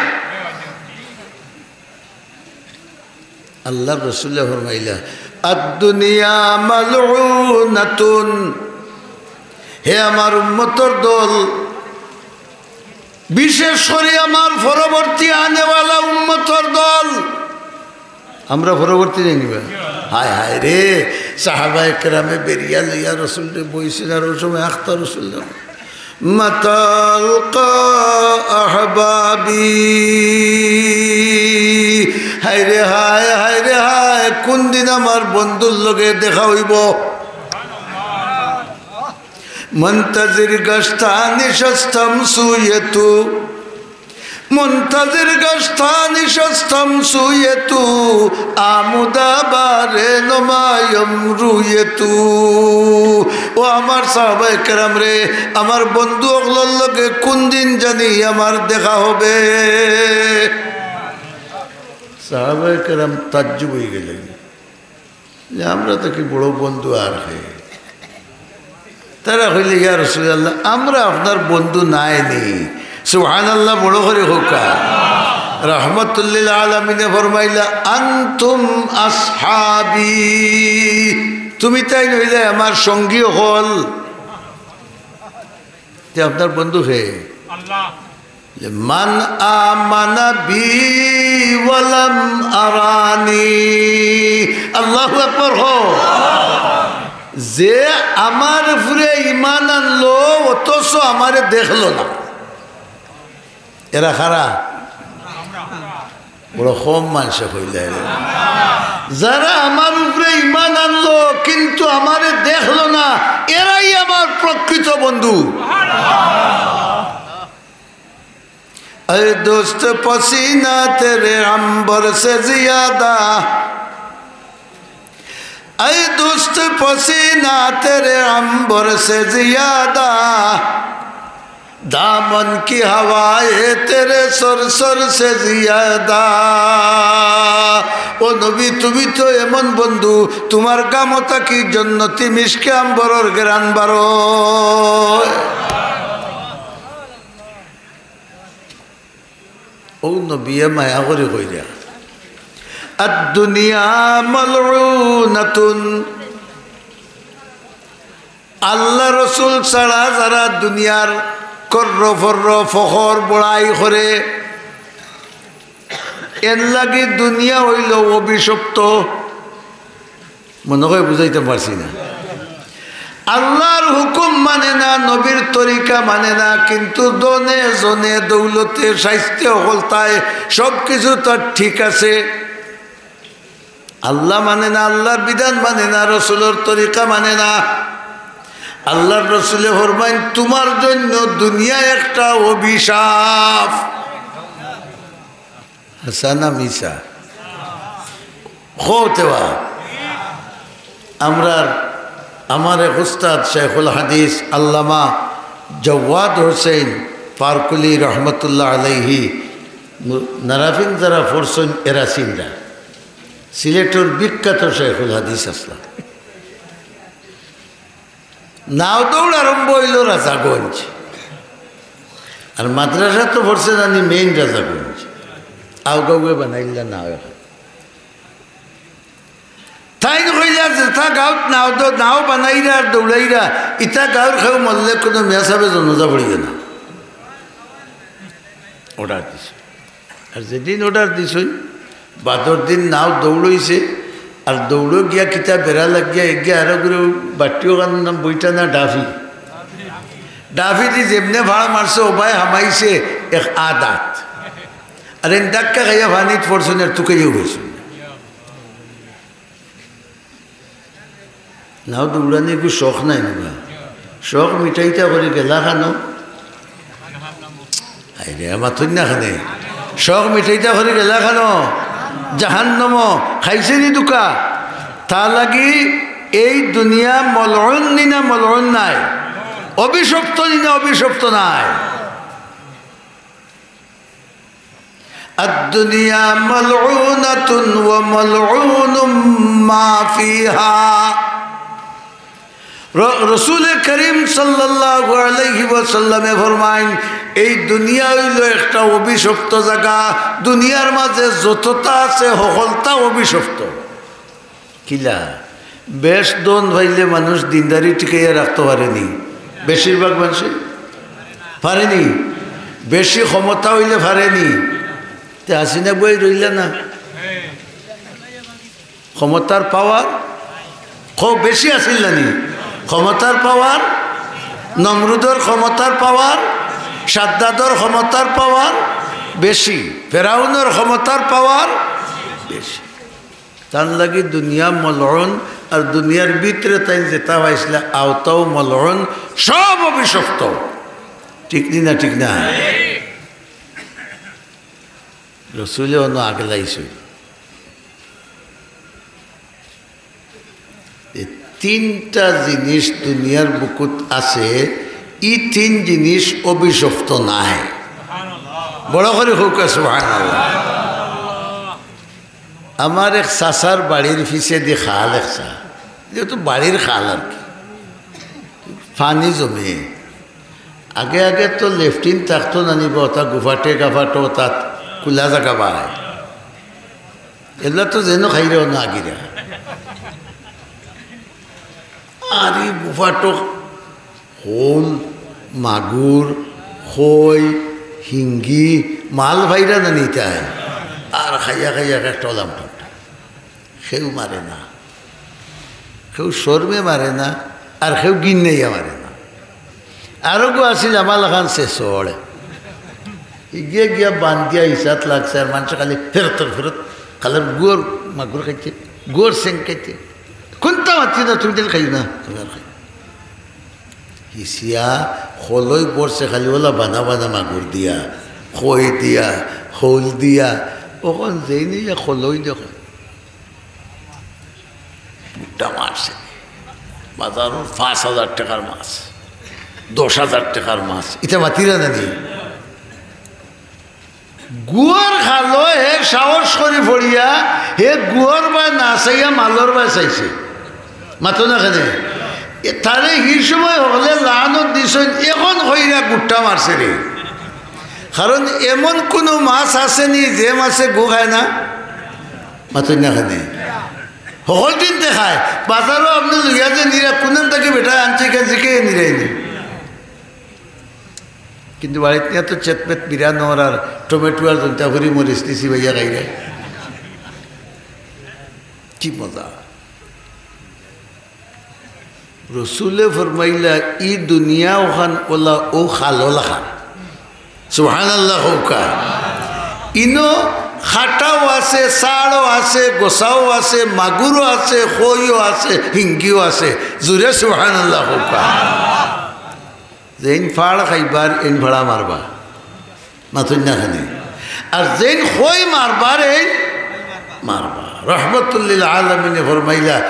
আল্লার রসুলে ফরমাইলা, "আদ-দুনিয়া মালউনাতুন।" হে আমার উম্মতর দল, বিশেষ করি আমার পরবর্তী আনেওয়ালা উম্মতর দল, আমরা পরবর্তী যাইনি বা? হায় হায় রে, সাহাবায়ে কেরামে বেরিয়া লইয়া রসুলরে বইছইন, আর অউ সময় আখতা রসুলরে, "মাতা আলকা আহবাবি।" হায় রে হায়, হায় রে হায়, কুন দিন আমার বন্ধুর লগে দেখা অইবো? منتظر گشتہ نشستم سوی تو، منتظر گشتہ نشستم سوی تو، آمدہ بار نمایم روی تو۔ ও আমার সাহাবায়ে কেরাম রে, আমার বন্ধু অকলর লগে কুন দিন জানি আমার দেখা হবে। সাহাবায়ে কেরাম তাজ্জুব অইগেলা যে আমরা থাকি বড় বন্ধু আর কে? তারা কইলা, "ইয়া রাসূলুল্লাহ, আমরা আপনার বন্ধু নায়নি।" সুবহানাল্লাহ, বড় করি কউক্কা। রাহমাতুল লিল আলামিনে ফরমাইলা, "আনতুম আসহাবি।" তুমি তাইন অইলায় আমার সঙ্গী অকল। তে আপনার বন্ধু কে? আল্লাহ। মান আমানা বি ওয়ালাম আরানি। আল্লাহু আকবার কও। যে আমার উপরে ঈমান আনলো, অথচ আমারে দেখলো না। এরা কারা? বড় কম মানষে কইলা রে। যারা আমার উপরে ঈমান আনলো, কিন্তু আমারে দেখলো না, এরাই আমার প্রকৃত বন্ধু। اے دوست، پسینہ تیرے عنبر سے زیادہ، اے دوست، پسینہ تیرے عنبر سے زیادہ، دامن کی ہوائیں تیرے سر سر سے زیادہ۔ ও নবী, তুমি তো এমন বন্ধু, তুমার গামো থাকি জন্নতি মিশকে আম্বরর ঘেরান বারয়। ও নবিয়ে মায়া করি কইরা, "আদ-দুনিয়া মালউনাতুন।" আল্লাহ রসুল ছাড়া যারা দুনিয়ার কর্র ফর্র ফখর বড়াই করে, এর লাগি দুনিয়া অইলো অভিশপ্ত। মনে হয় বুঝাইতাম পারছি না। আল্লাহর হুকুম মানে না, নবীর তরিকা মানে না, কিন্তু ধনে জনে দৌলতে শাইস্তে হকলতায় সব কিছু তার ঠিক আছে। আল্লাহ মানে না, আল্লাহর বিধান মানে না, রসুলর তরিকা মানে না। আল্লাহর রসুলে ফরমাইন, "তুমার জন্য দুনিয়া একটা অভিশাপ।" হাছা না মিছা? কও তেবা। আমরার, আমার এক উস্তাদ শেখুল হাদিস আল্লামা জওয়াদ হোসেন পারকুলি রহমতুল্লাহ আলাইহি, নারাফিন যারা পড়ছইন এরা চিনরা, সিলেটর বিখ্যাত শেখুল হাদিস আছলা। নাও দৌড় আরম্ভ অইলো রাজাগঞ্জ। আর মাদ্রাসা তো পড়ছে জানি মেইন রাজাগঞ্জ। আউগাউগে বানাইলা নাও এখন। তাইন কইলা যেতা গাউত নাও দ-, নাও বানাইরা আর দৌড়াইরা, ইতা গাউর কেউ মরলে কুনু মিয়া সাবে জানাজা পড়িও না। Order দিছে। আর যেদিন order দিছইন, বাদর দিন নাও দৌড় অইছে, আর দৌড়ো গিয়া কিতা বেড়া লাগিয়া এগিয়া আরো করে বাট্টিও কান নাম বইটা না ডাফি। ডাফি দি যেমনে ফাড় মারছে, ওবায় হামাইছে এক আদাত। আর এন ধাক্কা খাইয়া ফানিত পড়ছইন আর তুকাইয়াও গেছইন। নাও দৌড়ানি এগু শখ নায় নি বা? শখ মিটাইতা করি গেলা কানো? আরে, মাতইন না কেনে? শখ মিটাইতা করি গেলা কানো? জাহান্নামো। খাইছে নি ধুকা? তার লাগি এই দুনিয়া মলউন নি না মলউন নায়? অভিশপ্ত নি না অভিশপ্ত নায়? الدنيا ملعونة وملعون ما فيها। র-, রসুলে করিম সাল্লাল্লাহু আলাইহি ওয়াসাল্লামে ফরমাইন, এই দুনিয়া অইলো একটা অভিশপ্ত জাগা, দুনিয়ার মাঝে যততা আছে হকলতা অভিশপ্ত। কিলা? বেশ ধন পাইলে মানুষ দিনদারি টিকাইয়া রাখতো পারে নি? বেশিরভাগ মানুষে পারে নি? বেশি ক্ষমতা অইলে পারে নি? তে হাসিনা বই রইলা না? ক্ষমতার পাওয়ার খুব বেশি আছিল না নি? ক্ষমতার পাওয়ার, নমরুদর ক্ষমতার পাওয়ার, সাদ্দাদর ক্ষমতার পাওয়ার বেশি, ফেরাউনর ক্ষমতার পাওয়ার বেশি। তার লাগি দুনিয়া মলউন, আর দুনিয়ার ভিতরে তাইন যেতা পাইছলা অতাও মলউন, সব অভিশপ্ত। ঠিক নি না? ঠিক না? রসুলে অনো আগলাইছইন। এই তিনটা জিনিস দুনিয়ার বুকুত আছে, ই তিন জিনিস অভিশপ্ত নায়। বড় করি কউক্কা সুবহানাল্লাহ। আমার এক চাচার বাড়ির পিছেদি খাল এক চা, যেহেতু বাড়ির খাল আর কি, পানি জমে। আগে আগে তো লেট্রিন থাকতো না নি বা, অতা গুফাটে গাফাটো, তাত খুলা জাগা বায়। এগুলা তো যেন খাইরে অনো আগিরা। আর ই গুফাটো হউল, মাগুর, কই, হিঙ্গি, মাল পাইরা না নি তাইন। আর খাইয়া খাইয়া একটা অলাম টুকটা। কেউ মারে না, কেউ শরমে মারে না, আর কেউ গিন্নাইয়া মারে না। আরোগু আছিল আমার লাখান শেষড়, ইগিয়া গিয়া বান্ধিয়া ইসাত লাগছে, আর মানষে খালি ফেরতর ফেরত, খালি গুয়ার মাগুর খাইছে, গুয়ার সেং খাইছে। কুন্তা মাতছি না, তুমি যেন খাইও না, আমি আর খাই। হিসিয়া খলই পড়ছে খালি অলা বানা বানা মাগুর দিয়া, কই দিয়া, হউল দিয়া, অখন যেইন ইয়া খলই দেখো। বুড্ডা মারছে। বাজারর পাঁচ হাজার টেকার মাছ, দশ হাজার টেকার মাছ, ইতা মাতিরা না নি? গুয়ার খালো হে সাহস করি পড়িয়া, হে গুয়ার বায় না চাইয়া মালর বায় চাইছে। মাতো না কেনে? এ, তারে হি সময় হকলে লানত দিছইন, অখন কইরা গুট্টা মারছে রে। কারণ এমন কুনু মাছ আছে নি যে মাছে গু খায় না? মাতো না কেনে? হকল দিন দেখায়, বাজারো আপনে লইয়া যে নিরা কুনান থাকি বেটা আনছে, ইখান জিকাইয়া নিরাইনি। কিন্তু বাড়িত নিয়া তো চেতপেত বিরানোর আর টমেটো আর জন্তাফুরি মরিচ নিছি বাইয়া খাইরে। কি মজা। রসুলে ফরমাইলা, "ই দুনিয়া অখান অলা অউ খালো লাখান।" সুবহানাল্লাহ কউক্কা। ইনো কাটাও আছে, চাড়ও আছে, গোসাও আছে, মাগুরও আছে, কইও আছে, হিঙ্গিও আছে। জুরে সুবহানাল্লাহ কউক্কা। যেইন ফাড় খাইবা এইন ফাড়া মারবা। মাতইন না কেনে? আর যেইন কই মারবা এইন মারবা। রহমতুল্লিল আলামিনে ফরমাইলা,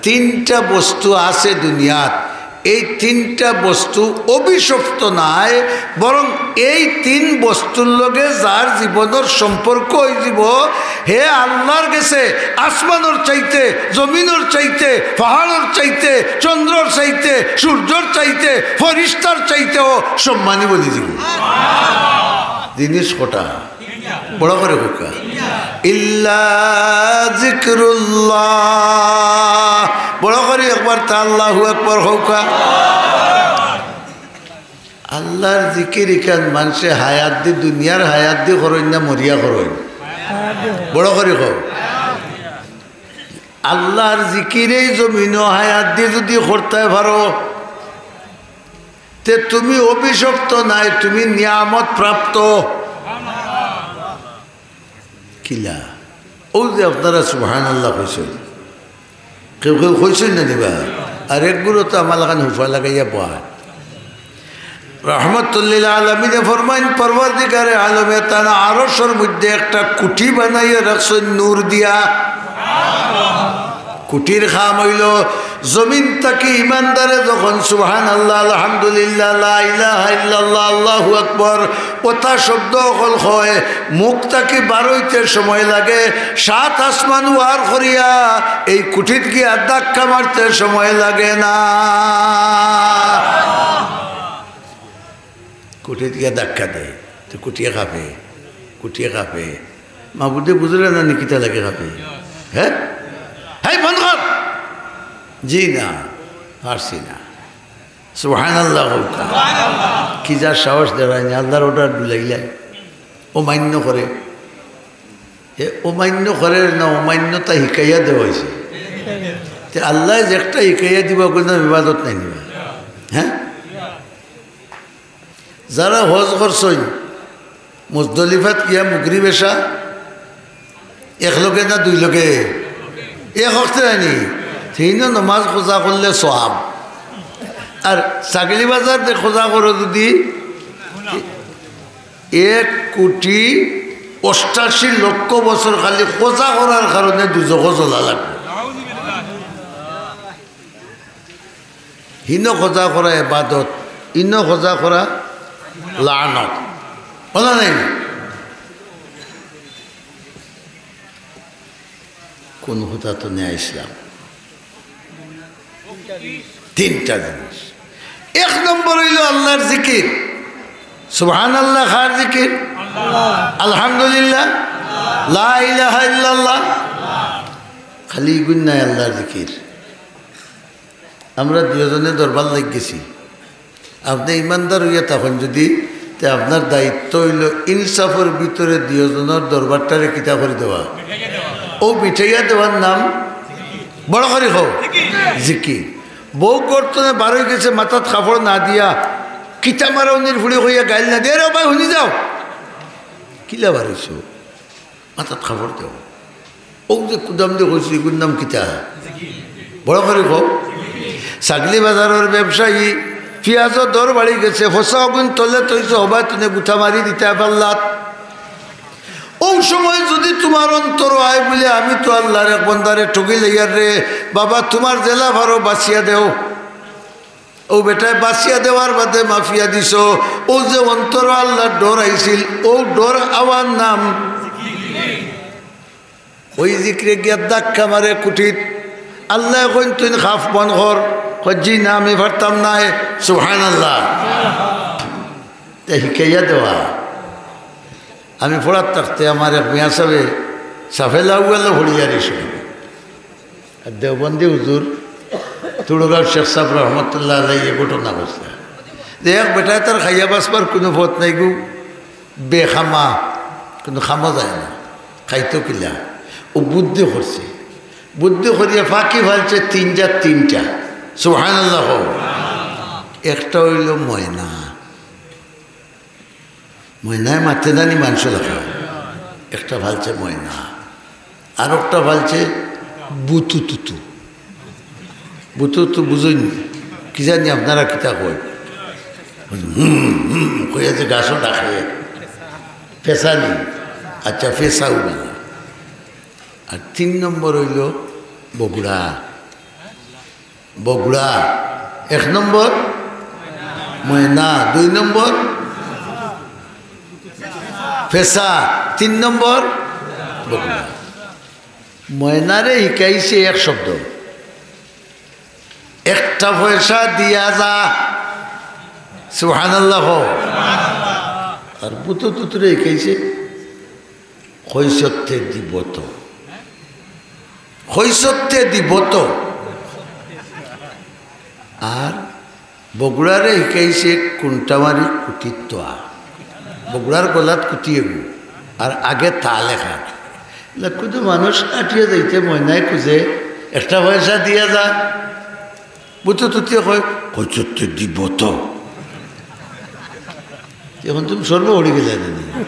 তিনটা বস্তু আছে দুনিয়াত, এই তিনটা বস্তু অভিশপ্ত নায়, বরং এই তিন বস্তুর লগে যার জীবনর সম্পর্ক অইযিবো, হে আল্লার গেছে আসমানর চাইতে, জমিনর চাইতে, পাহাড়র চাইতে, চন্দ্রর চাইতে, সূর্যর চাইতে, ফিরিস্তার চাইতেও সম্মানী বনি যিবো। জিনিস কটা? বড় করি কউক্কা। ইল্লা যিকরুল্লাহ। বড় করি একবার তা আল্লাহু আকবার কউক্কা। আল্লার জিকির ইখান মানষে হায়াত দি, দুনিয়ার হায়াত দি করইন না মরিয়া করইন? বড় করি কও। আল্লার জিকির এই জমিনো হায়াত দি যুদি করতায় পারো, তে তুমি অভিশপ্ত নায়, তুমি নিয়ামত প্রাপ্ত। কিলা? অউ যে আপনারা সুবহানাল্লাহ কইছইন, কেউ কেউ কইছইন না নি বা? আর একগুলো তো আমার লাখান হুফা লাগাইয়া বয়। রহমতুল্লিল আলামিনে ফরমাইন, পরওয়ারদিগারে আলমে তান আরশর মধ্যে একটা কুঠি বানাইয়া রাখছইন নূর দিয়া। কুটির কাম অইলো, জমিন থাকি ইমানদারে যখন সুবহানাল্লাহ, আলহামদুলিল্লাহ, লা ইলাহা ইল্লাল্লাহ, আল্লাহু আকবার, অতা শব্দ অকল কয়, মুখ থাকি বারইতে সময় লাগে, সাত আসমান ওয়ার করিয়া এই কুটিত গিয়া ধাক্কা মারতে সময় লাগে না। কুটিত গিয়া ধাক্কা দেয়, তো কুটিয়ে কাঁপে, কুটিয়ে কাঁপে। মাবুদে বুঝরা না নি কিতা লাগি কাঁপে? হে, হেই বন্ধ কর। জি না, পারছি না। সুবহানাল্লাহ কউক্কা। কি যার সাহস দেখায় নি, আল্লাহর অর্ডার ডুলাইলায়। অমান্য করে। এ অমান্য করে না, অমান্যতা হিকাইয়া দেওয়া অইছে। তে আল্লায় যে একটা হিকাইয়া দিবা, অগুর নাম ইবাদত নায় নি বা? হে? যারা হজ করছইন, মুজদলিফাত গিয়া মুগরিব এশা এক লগে না দুই লগে? এক অক্তে নায় নি? তিনও নমাজ কাজা করলে সওয়াব। আর ছাগলি বাজার যে কাজা করো যুদি, এক কুটি অষ্টাশি লক্ষ বছর খালি কাজা করার কারণে দুজখো জ্বলা লাগবো। হিনো কাজা করা ইবাদত, ইনো কাজা করা লানত। অলা নায় নি? কোন কথা তো নিয়া আইছলাম? তিনটা জিনিস। এক নম্বর অইলো আল্লাহর জিকির। সুবহানাল্লাহ কার জিকির? আলহামদুলিল্লাহ, লা ইলাহা ইল্লাল্লাহ। খালি ইগুন নায় আল্লাহর জিকির। আমরা দুইওজনে দরবার লাগি গেছি। আপনে ইমানদার অইয়া থাকইন যুদি, তে আপনার দায়িত্ব অইলো ইনসাফর ভিতরে দুইওজনর দরবারটারে কিতা করি দেওয়া? অউ মিটাইয়া দেওয়ার নাম বড় করি কও, জিকির। বউ ঘর থনে বারই গেছে মাথাত কাপড় না দিয়া, কিতা মারাউনির ফুড়ি কইয়া গাইল না দিয়া, "রে ভাই, হুনি যাও।" কিলা বারইছো? মাথাত কাপড় দেও। অউ যে কুদাম দিয়া কইছি, ইগুর নাম কিতা? বড় করি কও। ছাগলি বাজারর ব্যবসায়ী, পিয়াজর দর বাড়ি গেছে, ফসা অগুন তলে থইছো, হবায় তুনে গুতা মারি দিতা পারলাত। অউ সময় যুদি তুমার অন্তরো আয় বুলে, "আমি তো আল্লাহর এক বন্দারে ঠগিলাইয়ার রে, বাবা, তুমার যেলা পারো বাঁচিয়া দেও।" অউ বেটায় বাঁচিয়া দেওয়ার বাদে মাফিয়া দিছো, অউ যে অন্তরো আল্লাহর ডর আইছিল, অউ ডর আওয়ার নাম। অউ জিকিরে গিয়া ধাক্কা মারে কুটিত। আল্লায় কইন, "তুইন কাঁপ বন্ধ কর।" কয়, "জি না, আমি পারতাম নায়।" সুবহানাল্লাহ। তে হিকাইয়া দেওয়া। আমি পড়াত থাকতে আমার এক মিয়া সাবে সাফে লাউয়ালো পড়িয়া রইছে। আর দেওবন্দি হুজুর, তুড়গাঁওর শেখ সাব রহমতুল্লাহ আলাইহি এ ঘটনা কইছলা যে এক বেটায় তার খাইয়া বাঁচবার কুনু পথ নাই গো, বেখামা, কুনু কামো যায় না, খাইতো কিলা? অউ বুদ্ধি করছে, বুদ্ধি করিয়া ফাঁকি ফালছে তিনটা, তিনটা। সুবহানাল্লাহ কও। একটা অইলো ময়না, ময়নায় মাতে জানি মানষর লাখান। একটা ফালছে ময়না, আরোকটা ফালছে বুতুতুতু। বুতুতুতু বুঝইন নি? কি জানি আপনারা কিতা কইন। হুম, হুম, কইয়া যে গাছো ডাকে। ফেছা নি? আচ্ছা, ফেছাও না। আর তিন নম্বর অইলো বগুড়া। বগুড়া। এক নম্বর ময়না, দুই নম্বর ফেছা, তিন নম্বর বগুড়া। ময়নারে হিকাইছে এক শব্দ, "একটা পয়সা দিয়া যা।" সুবহানাল্লাহ কও। আর বুতুতুতুরে হিকাইছে, "কইছতে দিব তো, কইছতে দিব তো।" আর বগুড়ারে হিকাইছে কুন্টামারি কুটিত্তোয়া। বগুড়ার গলাত কুটি এগু, আর আগে তা লেখা। লেখু তো মানুষ আটিয়া যাইতে ময়নায় খুঁজে, "একটা পয়সা দিয়া যা।" বুতুতুতুয়ে কয়, "কইছতে দিব তো।" এখন তুমি সর্ব হরি গেলে জানি,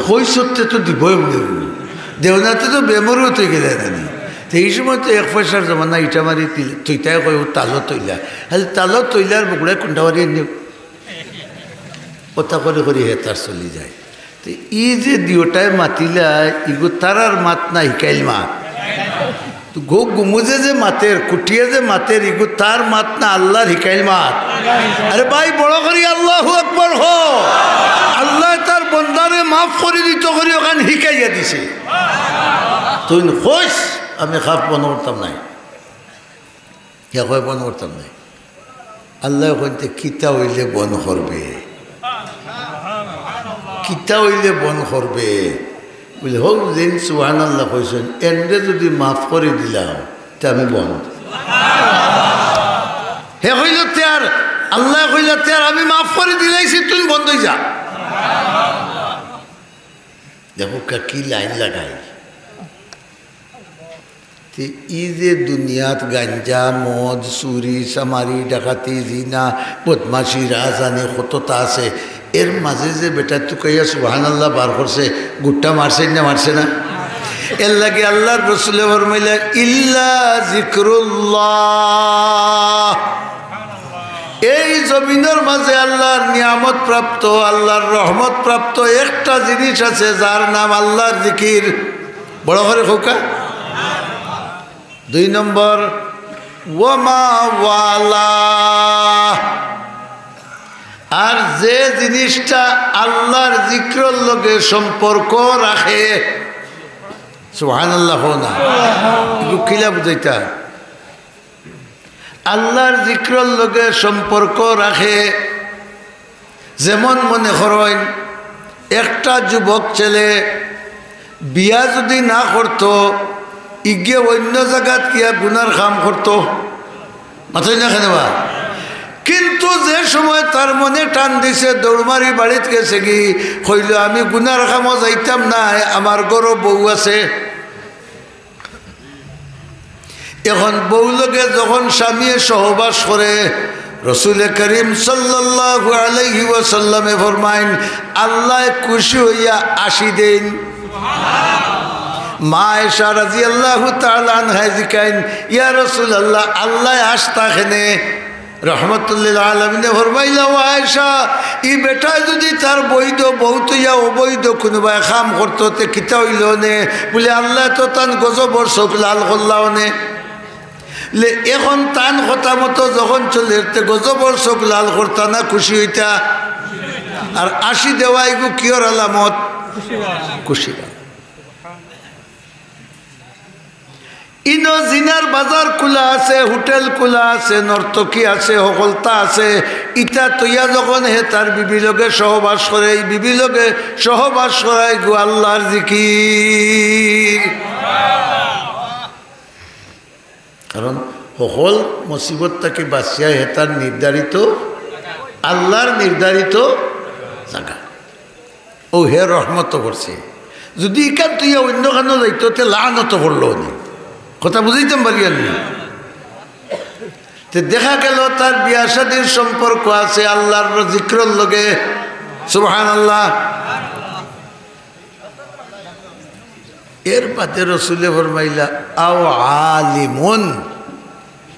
কইছতে তো দিবই মনে হয়, দেওনাতে তো বেমরুত অই গেলে জানি। তো এই সময় তো এক পয়সার জমানা, ইটা মারি তিল-, তুইতায় কয়, "ও তালো তৈলা।" খালি তালো তৈলার বগুড়ায় কুন্টামারি আনিও। ওটা করে করে হে তার চলি যায়। তো এই যে দিওটায় মাতিলা, ইগু তারার মাত না হিকাইল মাত। গো গুমুজে যে মাতের, কুটিয়ে যে মাতের, ইগু তার মাত না, আল্লার হিকাইল মাত। আরে ভাই, বড় করি আল্লাহু আকবার কও। আল্লায় তার বন্দারে মাফ করি দিতো করি অখান হিকাইয়া দিছে। তুইন কইস, আমি খাফ বন্ধ করতাম নায়। হে কয়, বন্ধ করতাম নায়। আল্লায় কইন, তে কিতা অইলে বন্ধ করবে? কিতা অইলে বন্ধ করবে? বুলে, হউ যেইন সুবহানাল্লাহ কইছইন, এনরে যুদি মাফ করি দিলাও, তে আমি বন্ধ। হে কইলো, তে আর, আল্লায় কইলা, তে আর আমি মাফ করি দিলাইছি, তুইন বন্ধ অই যা। দেখউক্কা কি লাইন লাগাই। তে ই যে দুনিয়াত গাঞ্জা, মদ, চুরি, চামারি, ডাকাতি, জিনা, বদমাশি, রাহাজানি কততা আছে, এর মাঝে যে বেটায় তুকাইয়া সুবহানাল্লাহ বার করছে, গুট্টা মারছে না মারছে না? এর লাগি আল্লার রসুলে ফরমাইলা, "ইল্লা যিকরুল্লাহ।" এই জমিনর মাঝে আল্লার নিয়ামত প্রাপ্ত, আল্লার রহমত প্রাপ্ত একটা জিনিস আছে, যার নাম আল্লার জিকির। বড় করি কউক্কা। দুই নম্বর, ওয়া মা ওয়ালা। আর যে জিনিসটা আল্লার জিকিরর লগে সম্পর্ক রাখে, সুবহানাল্লাহ কও না, ইগু কিলা বুঝাইতা? আল্লার জিকিরর লগে সম্পর্ক রাখে। যেমন মনে করইন, একটা যুবক ছেলে বিয়া যুদি না করতো, ইগে অইন্য জাগাত গিয়া গুনার কাম করতো, মাতইন না কেনে বা? কিন্তু যে সময় তার মনে টান দিছে, দৌড় মারি বাড়িত গেছেগি, কইলো, "আমি গুনার কামো যাইতাম নায়, আমার ঘরো বউ আছে।" এখন বউ লগে যখন স্বামীয়ে সহবাস করে, রসুলে করিম সাল্লাল্লাহু আলাইহি ওয়াসাল্লামে ফরমাইন, আল্লায় খুশি অইয়া আশি দেইন। মা আয়েশা রাদিয়াল্লাহু তাআলা আনহায় জিকাইন, "ইয়া রাসূলুল্লাহ, আল্লায় আশতা কেনে?" রহমতুল্লিল আলামিনে ফরমাইলা, "ও আয়েশা, ই বেটায় যুদি তার বৈধ বউ থইয়া অবৈধ কুনুবায় কাম করতো, তে কিতা অইলো নে?" বুলে, "আল্লায় তো তান গজবর চউখ লাল করলা অনে।" লে, এখন তান কথা মতো যখন চলের, তে গজবর চউখ লাল করতা না খুশি অইতা? আর আশি দেওয়া ইগু কিওর আলামত? খুশি। ইনো জিনার বাজার খুলা আছে, হোটেল খুলা আছে, নর্তকী আছে, হকলতা আছে। ইতা থইয়া যখন হে তার বিবি লগে সহবাস করে, ই বিবি লগে সহবাস করা ইগু আল্লার জিকির। কারণ হকল মুসিবত থাকি বাচিয়া হে তার নির্ধারিত, আল্লার নির্ধারিত জাগা। অউ হে রহমত করছে। যুদি ইখান থইয়া অইন্য খানো যাইতো, তে লানত পড়লো অনে। কথা বুঝাইতাম পারিয়ার নি? তে দেখা গেল তার বিয়া শাদির সম্পর্ক আছে আল্লার জিকিরর লগে। সুবহানাল্লাহ। এর বাদে রসুলে ফরমাইলা, "আও আলিমুন।"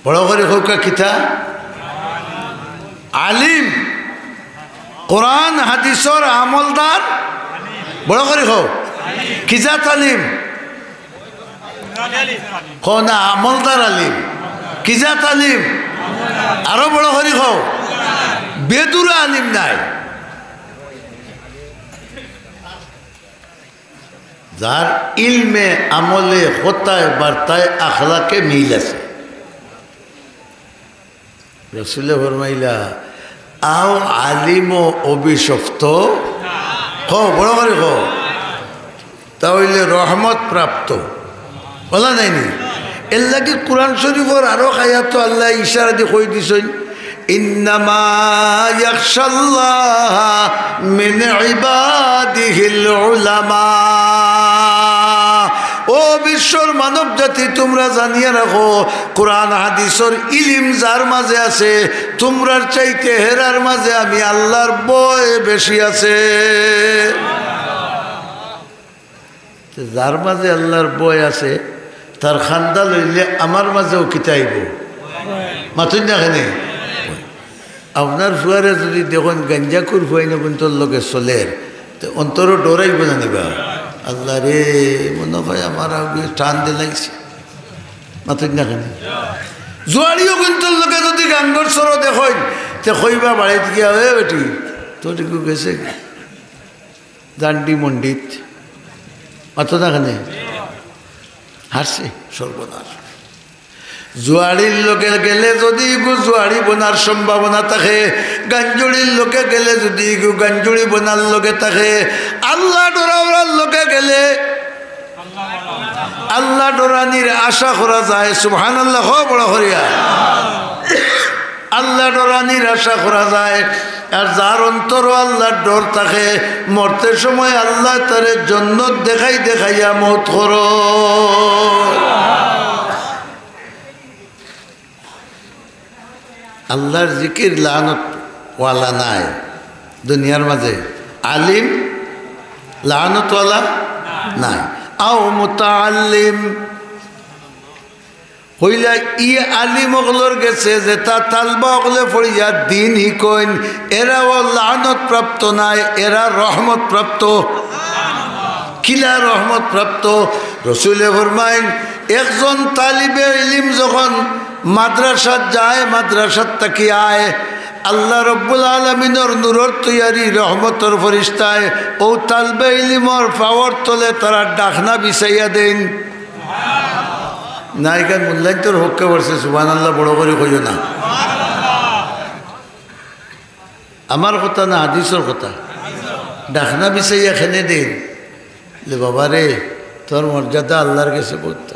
বড় করি কউক্কা কিতা? আলিম। কোরআন হাদিসর আমলদার। বড় করি কও। কি জাত আলিম? কও না, আমলদার আলিম। কি জাত আলিম? আরো বড় করি কও। বেদুরা আলিম নায়। যার ইলমে, আমলে, কথায়, বার্তায়, আখলাকে মিল আছে। রসুলে ফরমাইলা, "আও আলিম অভিশপ্ত।" কও, বড় করি কও। তা অইলে রহমত প্রাপ্ত। বলা নায়নি? এর লাগি কোরআন শরীফর আরো আয়াতো আল্লায় ইশারা দি কই দিছইন, "ইন্নামা ইয়াখশাল্লাহা মিন ইবাদিহিল উলামা।" ও বিশ্বর মানব জাতি, তুমরা জানিয়া রাখো, কোরআন হাদিসর ইলিম যার মাঝে আছে, তুমরার চাইতে হেরার মাঝে আমি আল্লার ভয় বেশি আছে। তে যার মাঝে আল্লার ভয় আছে, তার কান্দা লইলে আমার মাঝেও কিতা আইবো? মাতইন না কেনে? আপনার ফুয়ারে যুদি দেখইন গাঞ্জাখুর ফুয়াইনগুইন্তর লগে চলের, তে অন্তরো ডর আইবো না নি বা? আল্লারে, মনো অয় আমার আগে টান দিলাইছে। মাতইন না কেনে? জুয়াড়ি অগুইন্তর লগে যুদি গাঙ্গর চরো দেখইন, তে কইবা বাড়িত গিয়া, "এ বেটি, তোর ইগু গেছে গি? জান্ডি মন্ডিত।" মাতো না কেনে? হারছে, সর্বনাশ। জুয়াড়ির লগে গেলে যুদি ইগু জুয়াড়ি বনার সম্ভাবনা থাকে, গাঞ্জুড়ির লগে গেলে যুদি ইগু গাঞ্জুড়ি বনার লগে থাকে, আল্লাহ ডরাওয়ার লগে গেলে আল্লাহ ডরানির আশা করা যায়। সুবহানাল্লাহ, কও বড় করিয়া। আল্লাহ ডরানির আশা করা যায়। আর যার অন্তরো আল্লাহর ডর থাকে, মরতে সময় আল্লাহ তারে জন্নত দেখাই দেখাইয়া মউত করো। আল্লাহর জিকির লানত ওয়ালা নাই দুনিয়ার মাঝে। আলিম লানত ওয়ালা নাই। আও মুতাআল্লিম, কইলা ই আলিম অকলর গেছে যেতা তালবা অকলে পড়িয়া দিন হিকইন, এরাও লানত প্রাপ্ত নায়, এরা রহমত প্রাপ্ত। কিলা রহমত প্রাপ্ত? রসুলে ফরমাইন, একজন তালিবে ইলিম যখন মাদ্রাসাত যায়, মাদ্রাসাত থাকি আয়, আল্লাহ রব্বুল আলামিনর নূরর তৈয়ারি রহমতর ফিরিস্তায় অউ তালবে ইলিমর পাওর তলে তারার ডাকনা বিছাইয়া দেইন। না, ইখান মূল্যায়ন্তর পক্ষে পড়ছে, সুবহানাল্লাহ বড় করি কইও না। আমার কথা না, হাদিসর কথা। ডাকনা বিছাইয়া কেনে দেইন, "লে বাবা রে, তোর মর্যাদা আল্লাহর গেছে বউততা।"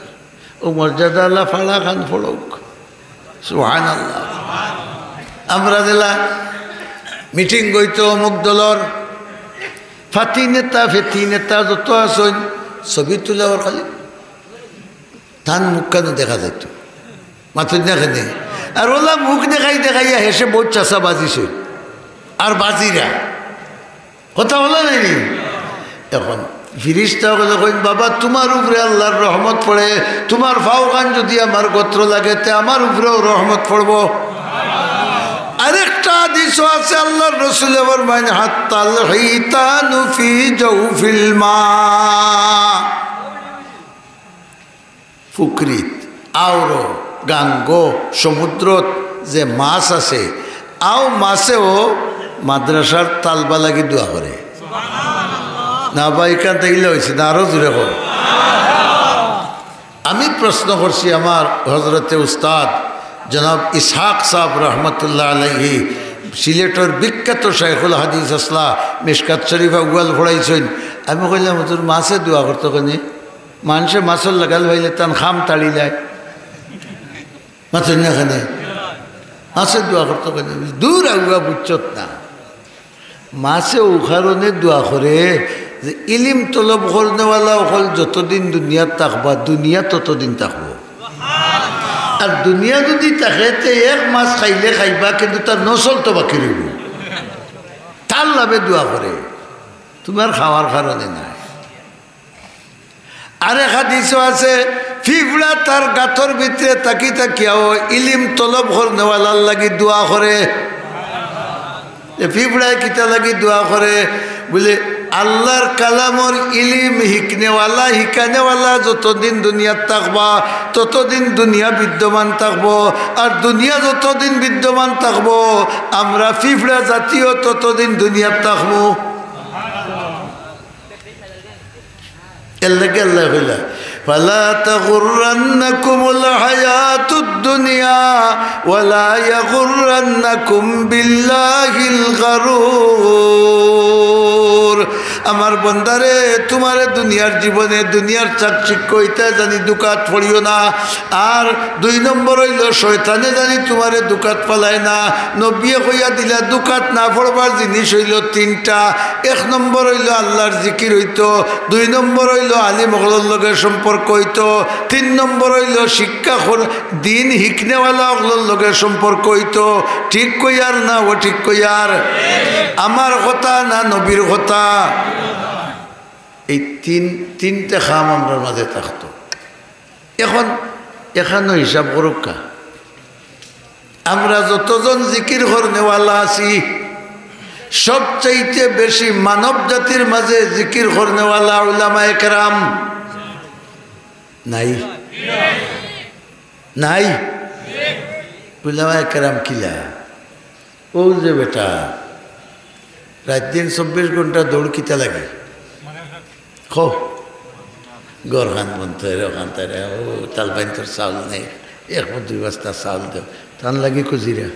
অউ মর্যাদা আল্লাহ ফাড়া খান ফড়উক। সুবহানাল্লাহ। আমরা যেলা মিটিং অইতো অমুক দলর, ফাতি নেতা, ফেতি নেতা যত আছইন, ছবি তুলা অর খালি। তান মুখখানও দেখা যাইতো। মাতইন না কেনে? আর অলা মুখ দেখাই দেখাইয়া হেষে বউত চাচাবাজি ছইন। আর বাজিরা। কথা অলা নায়নি? এখন ফিরিস্তা অকলে কইন, "বাবা, তুমার উপরে আল্লাহর রহমত পড়ে, তুমার পাওখান যুদি আমার গত্র লাগে, তে আমার উপরেও রহমত পড়বো।" আরেকটা হাদিসও আছে, আল্লাহর রসুলে ফরমাইন, "হাত্তাল হিতানু ফি জাওফিল মা।" পুখরিত, আওরো, গাঙ্গো, সমুদ্রত যে মাছ আছে, অউ মাছেও মাদ্রাসার তালবা লাগি দোয়া করে। না ভাই, ইখান তাইলে অইছে না, আরো জোরে কও। আমি প্রশ্ন করছি আমার হজরতে উস্তাদ জনাব ইসহাক সাহেব রহমতুল্লাহ আলাইহি, সিলেটর বিখ্যাত শাইখুল হাদিস আছলা, মিশকাত শরীফ আউয়াল পড়াইছইন। আমি কইলাম, "হুজুর, মাছে দোয়া করতো কেনে?" মানষে মাছর লাগাল পাইলে তান খাম তাড়িলায়। মাতইন না কেনে? মাছে দোয়া করতো কেনে? দূর আউয়া বুঝছত না। মাছে অউ কারণে দোয়া করে যে ইলিম তলব করনেওয়ালা অকল যতদিন দুনিয়াত থাকবা, দুনিয়া ততদিন থাকবো। আর দুনিয়া যুদি থাকে, তে এক মাছ খাইলে খাইবা, কিন্তু তার নসল তো বাকি রইবো। তার লাভে দোয়া করে, তুমার খাওয়ার কারণে নায়। আরেক হাদিসও আছে, ফিফড়া তার গাতর ভিতরে থাকি থাকিয়াও ইলিম তলব করনেওয়ালার লাগি দোয়া করে। এ ফিফড়ায় কিতা লাগি দোয়া করে? বুলে, আল্লাহর কালামর ইলিম হিকনেওয়ালা, হিকানেওয়ালা যতদিন দুনিয়াত থাকবা, ততদিন দুনিয়া বিদ্যমান থাকবো। আর দুনিয়া যতদিন বিদ্যমান থাকবো, আমরা ফিফড়া জাতিও ততদিন দুনিয়াত থাকবো। এর লাগি আল্লায় কইলা, "ফালা তাগুররান্নাকুমুল হায়াতুদ দুনিয়া ওয়ালা ইয়াগুররান্নাকুম বিল্লাহিল গারুর।" আমার বন্দারে, তুমারে দুনিয়ার জীবনে দুনিয়ার চাকচিক্য ইতায় জানি ধুকাত পড়িও না। আর দুই নম্বর অইলো, শয়তানে জানি তুমারে ধুকাত ফালায় না। নবীয়ে কইয়া দিলা, ধুকাত না পড়বার জিনিস অইলো তিনটা। এক নম্বর অইলো আল্লাহর জিকির অইতো, দুই নম্বর অইলো আলিম অকলর লগে সম্পর্ক অইতো, তিন নম্বর অইলো শিক্ষা কর-, দিন হিকনেওয়ালা অকলর লগে সম্পর্ক অইতো। ঠিক কইয়ার না অঠিক কইয়ার? আমার কথা না নবীর কথা? এই তিন, তিনটা কাম আমরার মাঝে থাকতো। এখন এখানো হিসাব করউক্কা। আমরা যতজন জিকির করনেওয়ালা আছি, সবচাইতে বেশি মানব জাতির মাঝে জিকির করনেওয়ালা উলামায়ে কেরাম নাই? নাই? উলামায়ে কেরাম কিলা? অউ যে বেটা, রাইত দিন চব্বিশ ঘন্টা দৌড় কিতা লাগি? খো, ঘরখান বনতো, এরখান তারে, ও তালবাইন্তর চাউল নাই, এক দুই বস্তা চাউল দেও, তান লাগি খুজিরা।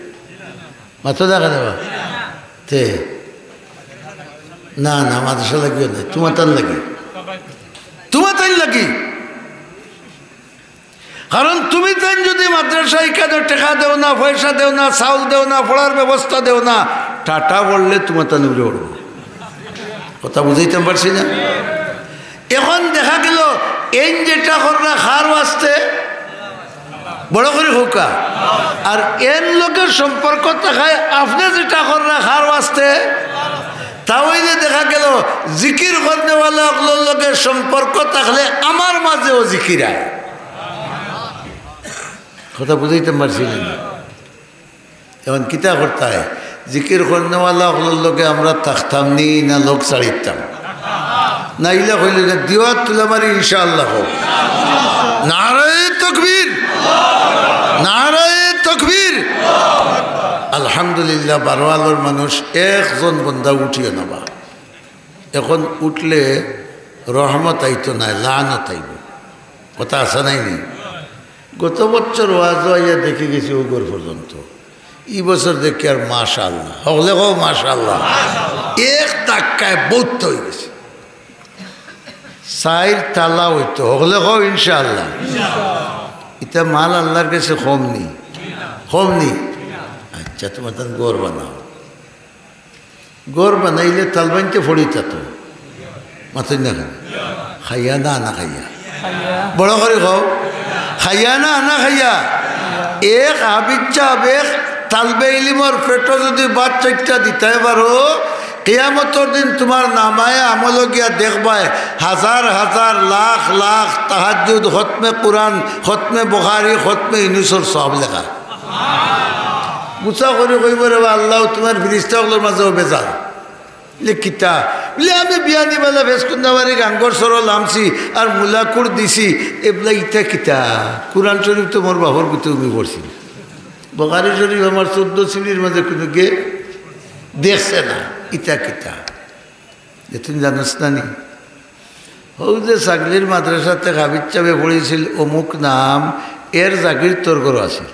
মাতো দেখা দেবা? তে, না, না, মাদ্রাসা লাগিও না, তুমার তান লাগি, তুমার তান লাগি। কারণ তুমি তাইন যুদি মাদ্রাসায় ইকানো টেকা দেও না, পয়সা দেও না, চাউল দেও না, পড়ার ব্যবস্থা দেও না, টাটা পড়লে তুমার তান উড়ে উড়বো। কথা বুঝাইতাম পারছি না? এখন দেখা গেল, এইন যেটা কররা কার ওয়াস্তে, বড় করি কউক্কা। আর এন লগে সম্পর্ক থাকায় আপনে যেটা কররা কার ওয়াস্তে, তা অইলে দেখা গেল জিকির করনেওয়ালা অকলর লগে সম্পর্ক থাকলে আমার মাঝেও জিকির আয়। কথা বুঝাইতাম পারছি না? এখন কিতা করতায়? জিকির করনেওয়ালা অকলর লগে আমরা থাকতাম নি না লগ ছাড়িতাম? না ইলা কইলে না, দিওয়াত তুলা মারি ইনশাআল্লাহ হোক। নারায়ে তকবীর, নারায়ে তকবীর। আলহামদুলিল্লাহ, বারো আলোর মানুষ একজন বন্দা উঠিও না বা। এখন উঠলে রহমত আইতো নায়, লানত আইবো। কথা আছে নাই নি? গত বছর ওয়াজও আইয়া দেখি গেছি অউ ঘর পর্যন্ত। ই বছর দেখি আর মাশাআল্লাহ। হকলে কও মাশাআল্লাহ। এক ধাক্কায় বউত অই গেছে। চাইর তালা অইতো। হকলে কও ইনশাআল্লাহ। ইতা মাল আল্লার গেছে কম নি? কম নি? আচ্ছা, তুমার তান ঘর বানাও। ঘর বানাইলে তালবাইন্তে পড়িতা তো। মাতইন না কেনে? খাইয়া না আনা খাইয়া? বড় করি কও। খাইয়া না আনা খাইয়া? এক হাফিজ সাব, এক তালবে ইলিমর পেটো যুদি ভাত চাইট্টা দিতায় পারো, কিয়ামতর দিন তুমার নামায়ে আমলো গিয়া দেখবায় হাজার হাজার, লাখ লাখ তাহাজ্জুদ, খতমে কুরআন, খতমে বুখারী, খতমে ইউনুসর সওয়াব লেখা। গুছা করি কইবো, "রে বা আল্লাহ, তুমার ফিরিস্তা অকলর মাঝেও ভেজাল।" বলে, "কিতা?" বলে, "আমি বিয়ানীবালা ফেসকুন্দাবাড়ি গাঙ্গর সরো লামছি আর মুলাকুর দিছি।" এ বলে, "ইতা কিতা? কুরআন শরীফ তো মোর বাপর গুতে আমি পড়ছি। বুখারী শরীফ আমার চৌদ্দ সিঁড়ির মাঝে কুনুগে দেখছে না। ইতা কিতা?" এ তুই জানোস না নি? অউ যে ছাগলির মাদ্রাসাতে হাফিজ সাবে পড়ছিল অমুক নাম, এর জাগির তোর ঘরো আছিল।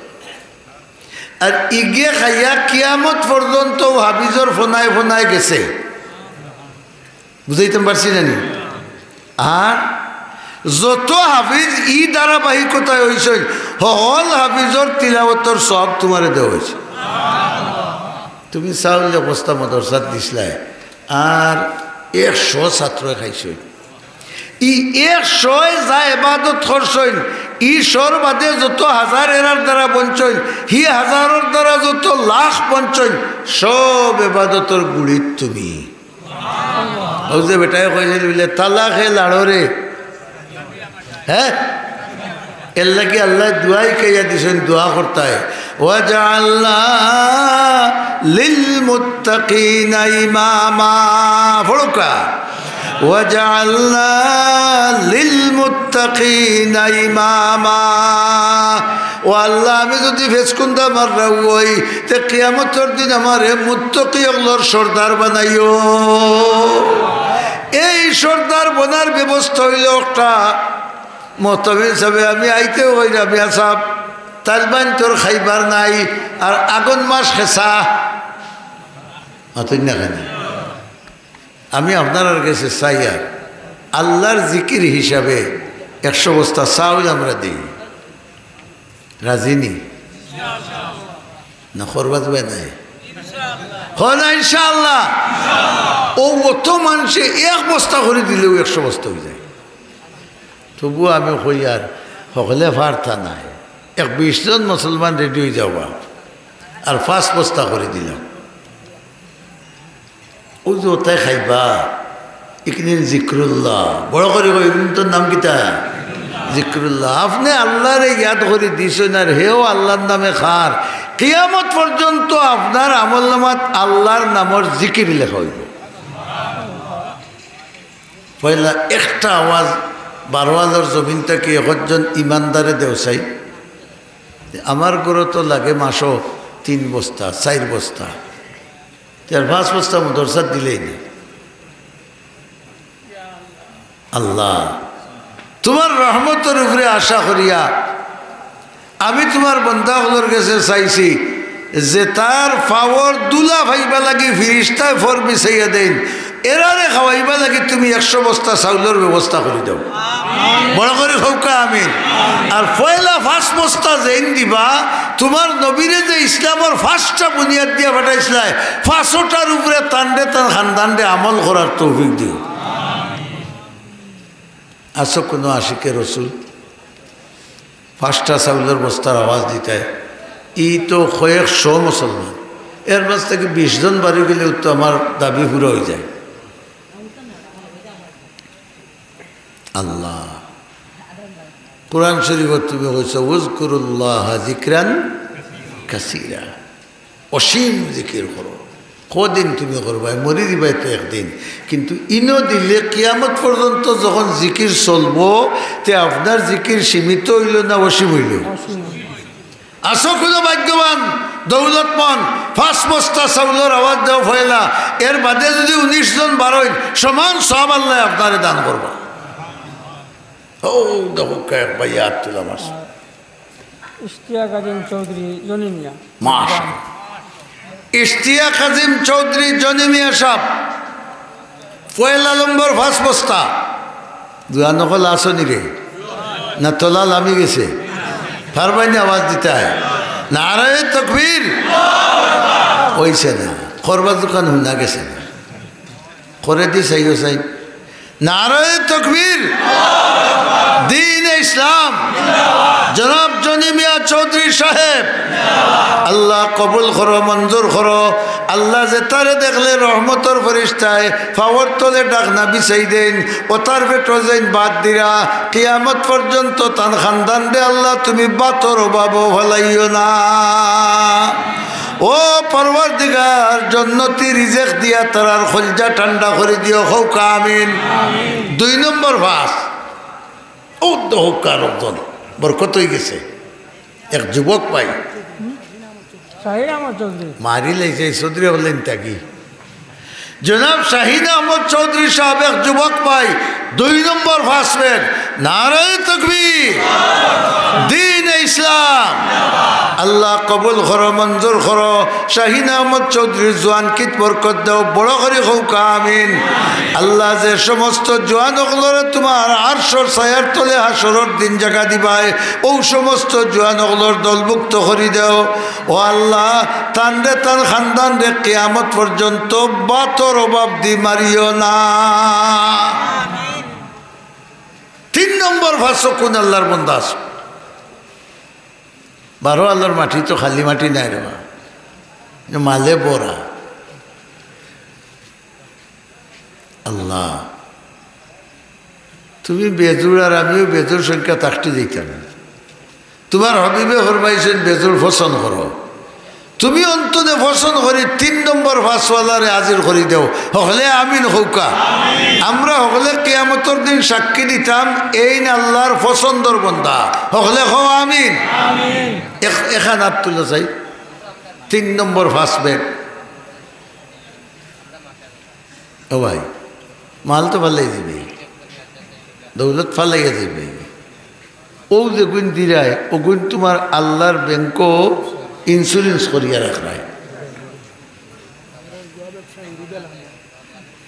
আর ইগে খাইয়া কিয়ামত পর্যন্ত হাফিজর ফোনায় ফোনায় গেছে। বুঝাইতাম পারছি না নি? আর যত হাফিজ ই ধারাবাহিকতায় অইছইন, হকল হাফিজর তিলাওয়াতর সওয়াব তুমারে দেওয়া অইছে। তুমি চাউল যে বস্তা মাদ্রাসাত দিছলায়, আর একশো ছাত্রয় খাইছইন। ই একশোয় যা এবাদত করছইন, ই শোর বাদে যত হাজার এরার দ্বারা বনছইন, হি হাজারর দ্বারা যত লাখ বনছইন, সব এবাদতর গুড়িত তুমি। অউ যে বেটায় কইছিল বুলে, "তালা খে লাড়ো রে।" হে? এরলাগি আল্লায় দোয়া হিকাইয়া দিছইন, দোয়া করতায়। "ওয়াজআলনা লিল মুত্তাকিনা ইমামা।" পড়উক্কা। "ওয়াজআলনা লিল মুত্তাকিনা ইমামা।" ও আল্লাহ, আমি যুদি ফেসকুন্দা মাররা অই, তে কিয়ামতর দিন আমারে মুত্তাকি অকলর সর্দার বানাইও। এই সর্দার বনার ব্যবস্থা অইলো একটা। মোহতামিম সাবে, আমি আইতেউ কইরা, "মিয়া সাব, তালবাইন্তর খাইবার নাই, আর আগন মাস খেসা।" মাতইন না কেনে? আমি আপনারার গেছে চাইয়ার, আল্লার জিকির হিসাবে একশো বস্তা চাউল আমরা দেই। রাজি নি? না, করবা দিবা নায়? কও না ইনশাআল্লাহ। অউ অত মানষে এক বস্তা করি দিলেউ একশো বস্তা অইযায়। তবুও আমি কইয়ার, হকলে পারতা নায়। এক বিশ জন মুসলমান রেডি অইযাওবা, আর পাঁচ বস্তা করি দিলাম। অউ যে অতায় খাইবা, ইকনিন জিক্রুল্লাহ। বড় করি কও, ইকনিন্তর নাম কিতা? জিক্রুল্লাহ। আপনে আল্লারে ইয়াদ করি দিছইন, আর হেও আল্লার নামে খার। কিয়ামত পর্যন্ত আপনার আমলনামাত আল্লার নামর জিকির লেখা অইবো। পয়লা একটা আওয়াজ বারো আলোর জমিন থাকি একজন ইমানদারে দেও চাই। আমার ঘরো তো লাগে মাসো তিন বস্তা, চাইর বস্তা, চাইর পাঁচ বস্তা মাদ্রাসাত দিলেই না। আল্লাহ, তুমার রহমতর উপরে আশা করিয়া আমি তুমার বন্দা অকলর গেছে চাইছি, যেতার পাওর ধুলা পাইবা লাগি ফিরিস্তায় ফর বিছাইয়া দেইন, এরারে খাওয়াইবা লাগি তুমি একশো বস্তা চাউলর ব্যবস্থা করি দেও। বড় করি কউক্কা আমিন। আর পয়লা পাঁচ বস্তা যেইন দিবা, তুমার নবীরে যে ইসলামর পাঁচটা বুনিয়াদ দিয়া পাঠাইছলায়, পাঁচটার উপরে তানরে তান খানদানরে আমল করার তৌফিক দিও। আছো কুনু আশিকে রসুল? পাঁচটা চাউলর বস্তার আওয়াজ দিতায়, ই তো কয়েকশো মুসলমান, এর মাঝ থাকি বিশ জন বাড়ি গেলেউ তো আমার দাবি পুরা অইযায়। আল্লাহ, কোরআন শরীফো তুমি কইছো, "উযকুরুল্লাহা যিকরান কাসীরা।" অসীম জিকির করো। কদিন তুমি করবায়? মরি যিবায় তো একদিন। কিন্তু ইনো দিলে কিয়ামত পর্যন্ত যখন জিকির চলবো, তে আপনার জিকির সীমিত অইলো না অসীম অইলো? আছো কুনু ভাগ্যবান, দৌলতমন, পাঁচ বস্তা চাউলর আওয়াজ দেও পয়লা, এর বাদে যুদি উনিশ জন বারইন, সমান সওয়াব আল্লায় আপনারে দান করবা। ও দেখউক্কা এক ভাইয়ে আত তুলা মারছে। ইশতিয়াক আজিম চৌধুরী জনি মিয়া। মাশাআল্লাহ। ইশতিয়াক আজিম চৌধুরী জনি মিয়া সাব, পয়লা নম্বর পাঁচ বস্তা। জুয়ান অকল আছো নি রে? না তলা লামি গেছে? পারবায় নি আওয়াজ দিতায়? নারায়ে তাকবীর। অইছে না, করবা দোকান হুনা গেছে না। করে দি চাইও চাই। নারায়ে তাকবীর, দ্বীনে ইসলাম, জনাব জনি মিয়া চৌধুরী সাহেব, আল্লাহ কবুল করো, মঞ্জুর করো। আল্লাহ যেতারে দেখলে রহমতর ফিরিস্তায় পাওর তলে ঢাকনা বিছাই দেইন, অতার পেটো যেইন ভাত দিরা, কিয়ামত পর্যন্ত তান খানদানরে আল্লাহ তুমি ভাতর অভাবো ফালাইও না। ও পরওয়ারদিগার, জন্নতি রিজেক দিয়া তারার কলজা ঠান্ডা করি দিও, কউক্কা আমিন। দুই নম্বর পাঁচ, ও দেখউক্কা আরকজন, বরকত অইগেছে। এক যুবক ভাই, শাহিন আহমদ চৌধুরী। মারি লাইছে চৌধুরী অকলে নি থাকি। জনাব শাহিন আহমদ চৌধুরী সাব এক যুবক ভাই, দুই নম্বর পাঁচ বেড, নারায়ে তাকবীর, দ্বীনে ইসলাম। আল্লাহ কবুল করো, মঞ্জুর করো। শাহিন আহমদ চৌধুরীর জুয়ানকিত বরকত দেও, বড় করি কউক্কা আমিন। আল্লাহ যে সমস্ত জুয়ান অকলরে তুমার আরশর ছায়ার তলে হাশরর দিন জাগা দিবায়, অউ সমস্ত জুয়ান অকলর দলভুক্ত করি দেও। ও আল্লাহ, তানরে তান খানদানরে কিয়ামত পর্যন্ত ভাতর অভাব দি মারিও না। তিন নম্বর পাঁচো কুন আল্লাহর বন্দা আছো? বারো আল্লাহর মাটি তো খালি মাটি নায় রে বা, মালে ভরা। আল্লাহ, তুমি বেজুড় আর আমিও বেজুড় সংখ্যা থাকতে দিতাম। তুমার হাবিবে ফরমাইছইন, বেজুড় পছন্দ করো। তুমি অন্তরে পছন্দ করি তিন নম্বর পাঁচওয়ালারে হাজির করি দেও। হকলে আমিন কউক্কা। আমরা হকলে কিয়ামতর দিন সাক্ষী দিতাম, এইন আল্লাহর পছন্দর বন্দা। হকলে কও আমিন। এক-, এখান আত তুলা চাই। তিন নম্বর পাঁচ বেড। ও ভাই, মাল তো ফালাই দিবে, দৌলত ফালাইয়া দিবে। অউ যেগুইন দিরায়, অগুইন তুমার আল্লাহর ব্যাংকো insurance করিয়া রাখরায়।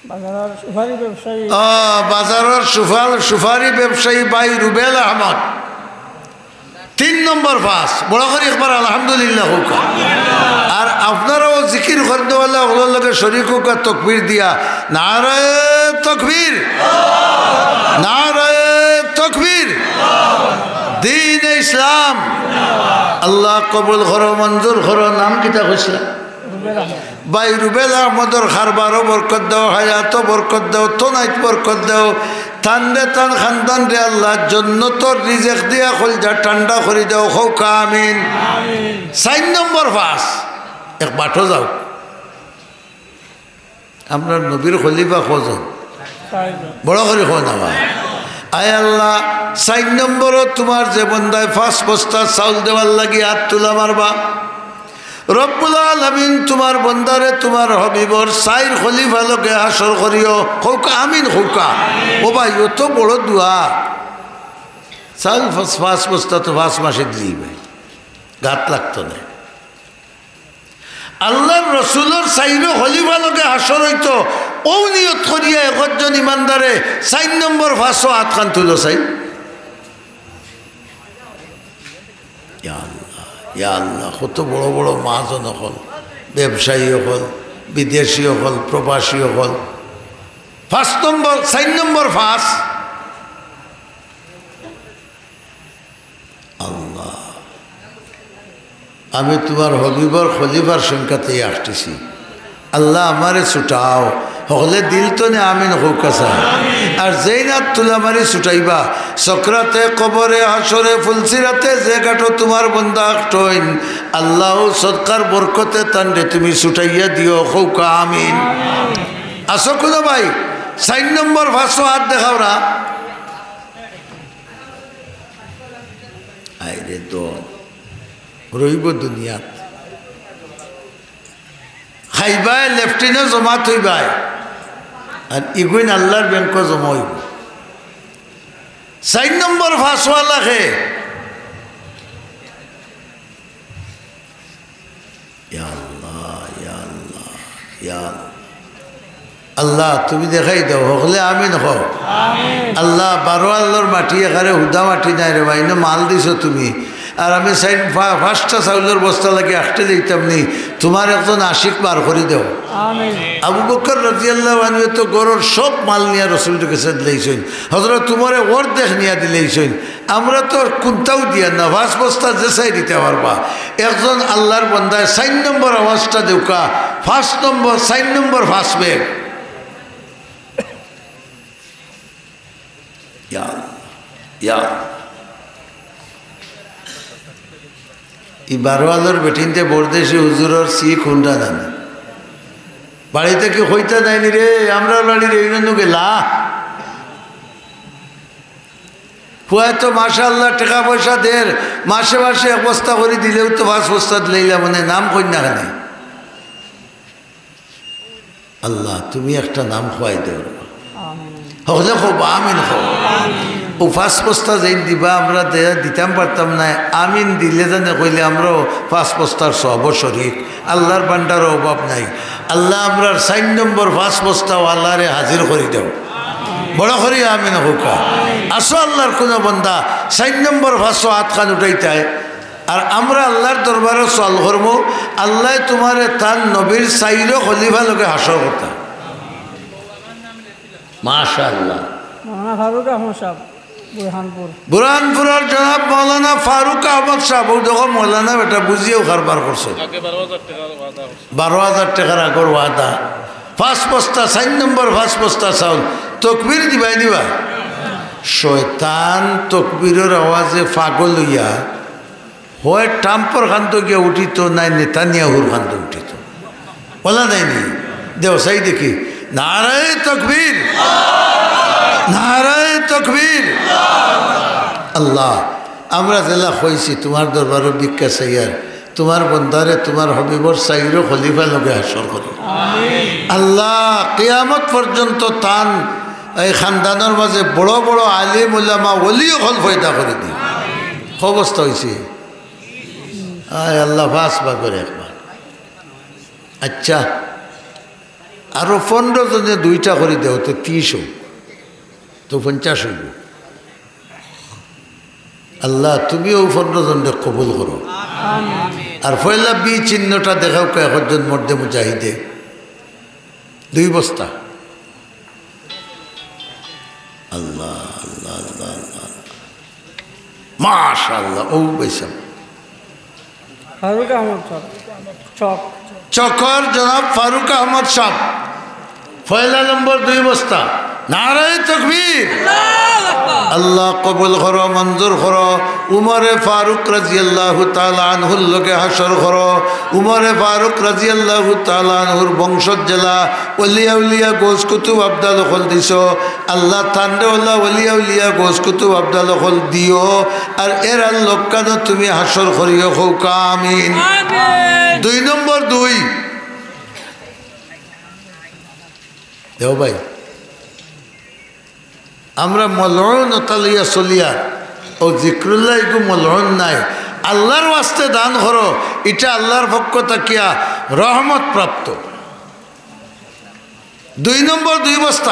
বাজারর সুপারি ব্যবসায়ী। আ, বাজারর সুফাল-, সুপারি ব্যবসায়ী ভাই রুবেল আহমদ। তিন নম্বর পাঁচ, বড় করি একবার আলহামদুলিল্লাহ কউক্কা। আর আপনারাও জিকির করনেওয়ালা অকলর লগে শরিক অউক্কা তকবীর দিয়া, নারায়ে তকবীর, নারায়ে তকবীর, দ্বীনে ইসলাম। আল্লাহ কবুল করো, মঞ্জুর করো। নাম কিতা কইছলা? ভাই রুবেল আহমদর কারবারো বরকত দেও, হায়াতো বরকত দেও, তনাইত বরকত দেও, তানরে তান খানদানরে আল্লাহ জন্নতর রিজেক দিয়া কলজা ঠান্ডা করি দেও, কউক্কা আমিন। চাইর নম্বর পাঁচ, এক বাটো যাও। আমরার নবীর খলিফা কয়জন? চাইরজন। বড় করি কও না ভাই। আয় আল্লাহ, চাইর নম্বরও তুমার যে বন্দায় পাঁচ বস্তা চাউল দেওয়ার লাগি আত তুলা মারবা, রব্বুল আলামিন, তুমার বন্দারে তুমার হবিবর চাইর খলিফা লগে হাশর করিও। কউক্কা আমিন, কউক্কা। ও ভাই, অত বড় দোয়া। চাউল পাঁচ, পাঁচ বস্তা তো পাঁচ মাসে দিলি ভাই, গাত লাগতো না। আল্লার রসুলর চাইরো খলিফা লগে হাশর অইতো, অউ নিয়ত করিয়া একজন ইমানদারে চাইর নম্বর পাঁচও আতখান তুলো চাই। ইয়া আল্লাহ, ইয়া আল্লাহ, কত বড় বড় মাহাজন অকল, ব্যবসায়ী অকল, বিদেশি অকল, প্রবাসী অকল। পাঁচ নম্বর, চাইর নম্বর পাঁচ। আল্লাহ, আমি তুমার হবিবর খলিফার সংখ্যাত আটকিছি। আল্লাহ, আমারে ছুটাও। হকলে দিল তনে আমিন কউক্কা চাই। আর যেইন আত তুলা মারি ছুটাইবা, সকরাতে, কবরে, হাশরে, পুলসিরাতে যে ঘাটো তুমার বন্দা আটকইন, আল্লাহ, অউ সদকার বরকতে তানরে তুমি ছুটাইয়া দিও, কউক্কা আমিন। আছো কুনু ভাই? চাইর নম্বর পাঁচও আত দেখাও না। আইরে দল, রইবো দুনিয়াত। খাইবায়, লেফটিনো জমা থইবায়, আর ইগুইন আল্লার ব্যাংকো জমা অইবো। চাইর নম্বর পাঁচওয়ালা কে? ইয়া আল্লাহ, ইয়া আল্লাহ, ইয়া আল্লাহ। আল্লাহ, তুমি দেখাই দেও, হকলে আমিন কও। আল্লাহ, বারো আল্লার মাটি এখানে হুদা মাটি নায় রে ভাই, ইনো মাল দিছো তুমি। আর আমি চাইর, পা-, পাঁচটা চাউলর বস্তা লাগি আটকে যাইতাম নি, তুমার একজন আশিক বার করি দেও। আবু বকর রাদিয়াল্লাহু আনহু তো ঘরর সব মাল নিয়া রসুলর গেছে দিলাইছইন, হজরত উমরে অর্ধেক নিয়া দিলাইছইন। আমরা তো আর কুন্তাও দিয়া না, পাঁচ বস্তা যে চাই দিতা পারবা। একজন আল্লার বন্দায় চাইর নম্বর আওয়াজটা দেউক্কা, পাঁচ নম্বর, চাইর নম্বর পাঁচ ব্যাগ। ইয়া আল্লাহ, ইয়া আল্লাহ। ই বারো আলোর বেটিন্তে বরদেশি হুজুরর সি খুন্ডা জানে। বাড়িত কি কইতা যায়নি রে, আমরার বাড়ির ইউনিয়নো গেলা। পুয়ায় তো মাশাআল্লাহ টেকা পয়সা দের, মাসে মাসে এক বস্তা করি দিলেও তো পাঁচ বস্তা দিলাইলা, মানে নাম কইন না কেনে? আল্লাহ, তুমি একটা নাম খুয়াই দেও। হকলে কও, আমিন কও। অউ পাঁচ বস্তা যেইন দিবা, আমরা দেয়া দিতাম পারতাম নায়, আমিন দিলে জানে কইলে আমরাও পাঁচ বস্তার সওয়াবো শরিক। আল্লার ভান্ডারো অভাব নাই। আল্লাহ, আমরার চাইর নম্বর পাঁচ বস্তাওয়ালারে হাজির করি দেও। বড় করি আমিন কউক্কা। আছো আল্লার কুনু বন্দা, চাইর নম্বর পাঁচও আতখান উঠাইতায়। আর আমরা আল্লার দরবারো সওয়াল করমু, আল্লায় তুমারে তান নবীর চাইরো খলিফা লগে হাশর করতা। মাশাআল্লাহ। মাওলানা ফারুক আহমদ সাহেব, বুরহানপুর। বুরহানপুরর জনাব মাওলানা ফারুক আহমদ সাহেব, অউ দেখো মাওলানা বেটা বুঝিয়াউ কারবার করছে। আগে বারো হাজার টেকার ওয়াদা করছে। বারো হাজার টেকার আগর ওয়াদা। পাঁচ বস্তা, চাইর নম্বর পাঁচ বস্তা চাউল। তকবির দিবায় দিবা। শয়তান তকবিরর আওয়াজে পাগল অইয়া হয় ট্রাম্পর কান্দো গিয়া উঠিতো, নায় নেতানিয়াহুর কান্দো উঠিতো। অলা নায়নি? দেও চাই দেখি। নারায়ে তকবীর, নারায়ে তকবীর। আল্লাহ, আমরা যেলা কইছি তুমার দরবারো ভিক্ষা চাইয়ার, তুমার বন্দারে তুমার হাবিবর চাইরো খলিফা লগে হাশর করি। আল্লাহ, কিয়ামত পর্যন্ত তান এই খানদানর মাঝে বড় বড় আলিম উলামা ওলি অকল পয়দা করি দি। কি অবস্থা অইছে? আয় আল্লাহ, পাঁচ ভাগর এক ভাগ। আচ্ছা, আরো পনরো জনে দুইটা করি দেও, তে তিরিশ অউ, তে পঞ্চাশ অইবো। আল্লাহ, তুমি অউ পনরো জনরে কবুল করো। আর পয়লা বি চিহ্নটা দেখাও কয়েকজন মর্দে মুজাহিদে। দুই বস্তা। আল্লাহ, আল্লাহ, আল্লাহ, আল্লাহ। মাশাআল্লাহ, অউ পয়সা। ফারুক আহমদ সাহেব, চক। চকর জনাব ফারুক আহমদ সাহেব, পয়লা নম্বর দুই বস্তা। নারায়ে তাকবীর। আল্লাহ কবুল করো, মঞ্জুর করো। উমরে ফারুক রাদিয়াল্লাহু তাআলা আনহুর লগে হাশর করো। উমরে ফারুক রাদিয়াল্লাহু তাআলা আনহুর বংশজ যেলা অলি আউলিয়া গৌস কুতুব আবদাল অকল দিছো, আল্লাহ তানরে অলা অলি আউলিয়া গৌস কুতুব আবদাল অকল দিও। আর এরার লগে তুমি হাশর করিও, কউক্কা আমিন। আমিন। দুই নম্বর দুই। দেও ভাই, আমরা মলউন অতা লইয়া চলিয়ার, অউ জিক্রুল্লাহ ইগু মলউন নায়। আল্লাহর ওয়াস্তে দান করো, ইটা আল্লাহর পক্ষ থাকিয়া রহমত প্রাপ্ত। দুই নম্বর দুই বস্তা।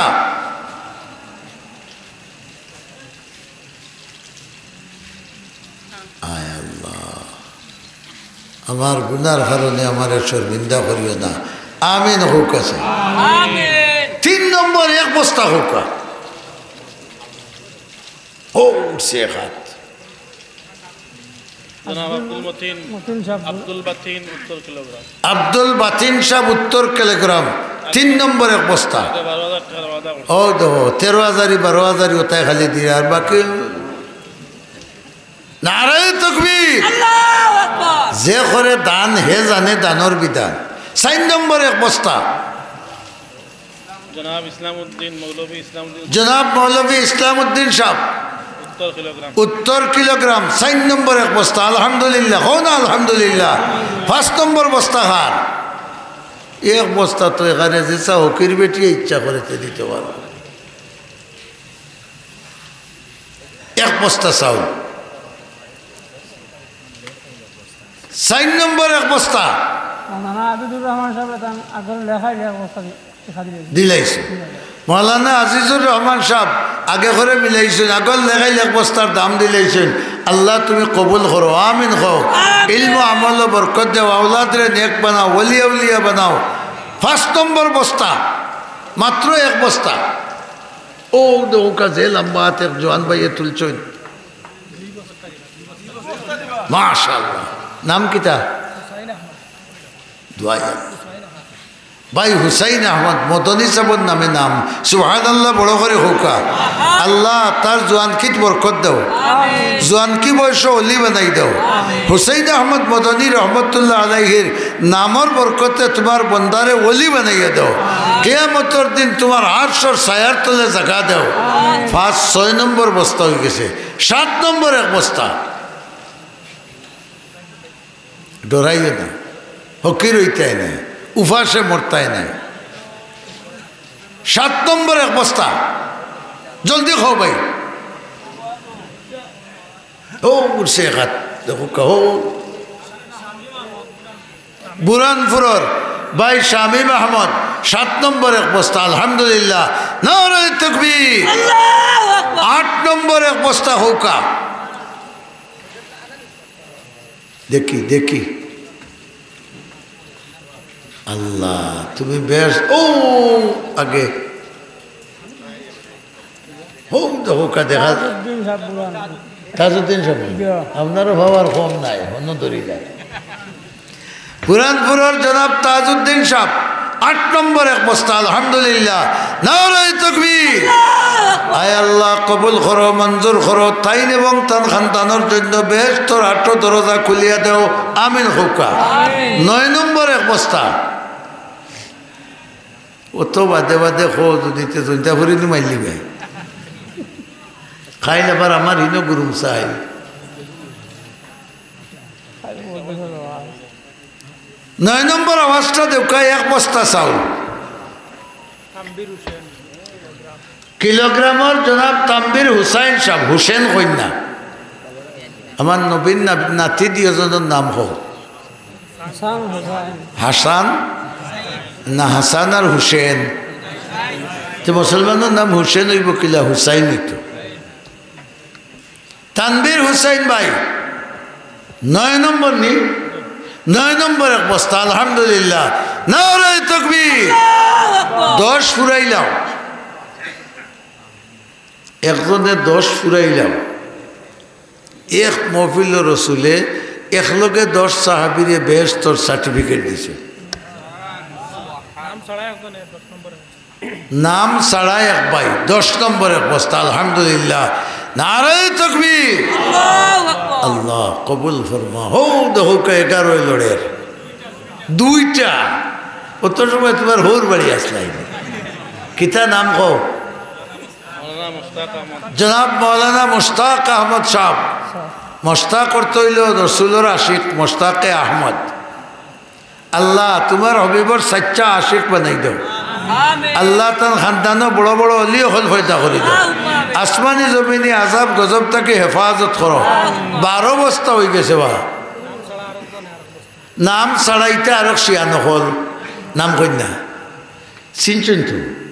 আয় আল্লাহ, আমার গুনার কারণে আমারে শর্মিন্দা করিও না। আমিন কউক্কা। আমিন। তিন নম্বর এক বস্তা কউক্কা। ও, উঠছে এক হাত। জনাব আব্দুল মতিন, মতিন সাহেব। আব্দুল বাতিন, উত্তর কিলোগ্রাম। আব্দুল বাতিন সাহেব, উত্তর কিলোগ্রাম। তিন নম্বর এক বস্তা। এটা বারো হাজার টাকার ওয়াদা করছে। ও দেখো, তেরো হাজারি, বারো হাজারি ওটাই খালি দিয়ে, আর বাকি নারায়ে তাকবীর। আল্লাহু আকবার। যে করে দান, হে জানে দানর বিধান। চাইর নম্বর এক বস্তা। জনাব ইসলামউদ্দিন, মৌলভী ইসলামউদ্দিন। জনাব মৌলভী ইসলামউদ্দিন সাহেব। উত্তর কিলোগ্রাম। উত্তর কিলোগ্রাম, চাইর নম্বর এক বস্তা। আলহামদুলিল্লাহ, কও না আলহামদুলিল্লাহ। পাঁচ নম্বর বস্তা কার? এক বস্তা তো এখানে যে চা হকির বেটিয়ে ইচ্ছা করে তে দিতে পারবো। এক বস্তা চাউল। চাইর নম্বর এক বস্তা। মৌলানা আজিজুর রহমান সাহেব এখান আগর লেখাই এক বস্তা দি-, দেখা দিলে। দিলাইছে। মৌলানা আজিজুর রহমান সাহেব আগে করে মিলাইছইন, আগর লেখাই এক বস্তার দাম দিলাইছইন। আল্লাহ তুমি কবুল করো, আমিন কও। আমিন। ইলম আমলো বরকত দেও, আওলাদরে নেক বানাও, ওলি আউলিয়া বানাও। পাঁচ নম্বর বস্তা, মাত্র এক বস্তা। ও দেখউক্কা যে লম্বা হাত এক জোয়ান ভাইয়ে তুলছইন। মাশাআল্লাহ। নাম কিতা? দোয়াই। ভাই হুসাইন আহমদ মদনী সাবর নামে নাম। সুবহানাল্লাহ, বড় করি কউক্কা। আল্লাহ তার জোয়ানকিত বরকত দেও। জোয়ানকি বয়সো ওলি বানাই দেও। হুসাইন আহমদ মদনী রহমতুল্লাহ আলাইহির নামর বরকতে তুমার বন্দারে ওলি বানাইয়া দেও। কিয়ামতর দিন তুমার আরশর ছায়ার তলে জাগা দেও। পাঁচ, ছয় নম্বর বস্তা অইগেছে। সাত নম্বর এক বস্তা। ডরাইও না, হকির অইতায় নায়, উপাসে মরতায় নায়। সাত নম্বর এক বস্তা, জলদি কও ভাই। ও উঠছে এক হাত, দেখউক্কা, ও। বুরহানপুরর ভাই শামীম আহমদ, সাত নম্বর এক বস্তা, আলহামদুলিল্লাহ, নারায়ে তাকবীর। আল্লাহু আকবার। আট নম্বর এক বস্তা কউক্কা। দেখি, দেখি। আল্লাহ, তুমি বেশ, ও আগে। ও দেখউক্কা দেখা। তাজউদ্দিন সাহেব বুরহানপুর। তাজউদ্দিন সাহেব। জি। আপনারও পাওয়ার কম নাই, অন্য দৌড়ি যায়। বুরহানপুরর জনাব তাজউদ্দিন সাহেব, আট নম্বর এক বস্তা, আলহামদুলিল্লাহ। নারায়ে তাকবীর। আয় আল্লাহ, কবুল করো, মঞ্জুর করো, তাইন এবং তান খানদানর জন্য বেহেশতর আটো দরজা খুলিয়া দেও, আমিন কউক্কা। নয় নম্বর এক বস্তা। অত বাদে বাদে কও যদি তে জৈন্তা ফুরি নি মাইলি ভাই। খাইল আবার আমার হিনো গুরুম চাই। নয় নম্বর আওয়াজটা দেউক্কা এক বস্তা চাউল। কিলোগ্রামর জনাব তানভীর হুসাইন সাহেব, হুসেন কইন না। আমার নবীর না-, নাতি দুইজনর নাম কও। হাসান, হুসাইন। হাসান না হাসান আর হুসেন? তে মুসলমানর নাম হুসেন অইবো কিলা, হুসাইন অইতো। তানভীর হুসাইন ভাই, নয় নম্বর নি? নয় নম্বর এক বস্তা, আলহামদুলিল্লাহ। নারায়ে তাকবীর। দশ ফুরাইলাম। একজনে দশ ফুরাইলাম। এক মহফিলো রসুলে একলগে দশ সাহাবীরে বেহেশতর certificate দিছে। নাম ছাড়া একজনে দশ নম্বরে। নাম ছাড়া এক ভাই, দশ নম্বর এক বস্তা, আলহামদুলিল্লাহ। নারায়ে তাকবীর। আল্লাহু আকবার। আল্লাহ কবুল ফরমা। হউ দেখউক্কা এগারোয় লড়ের। দুইটা। অত সময় তুমার হউর বাড়ি আছলাইন। কিতা নাম কও? মৌলানা মুশতাক আহমদ। জনাব মৌলানা মুশতাক আহমদ সাহেব। মুশতাক অর্থ অইলো রসুলর আশিক, মুশতাকে আহমদ। আল্লাহ, তুমার হাবিবর সাচ্চা আশিক বানাই দেও। আমিন। আল্লাহ, তান খানদানো বড় বড় অলি অকল পয়দা করি দেও। আমিন। আসমানি জমিনি আজাব গজব থাকি হেফাজত করো। আমিন। বারো বস্তা অইগেছে বা। নাম ছাড়া ইতা আরক শিয়ান অকল। নাম কইন না। চিনছইন তো?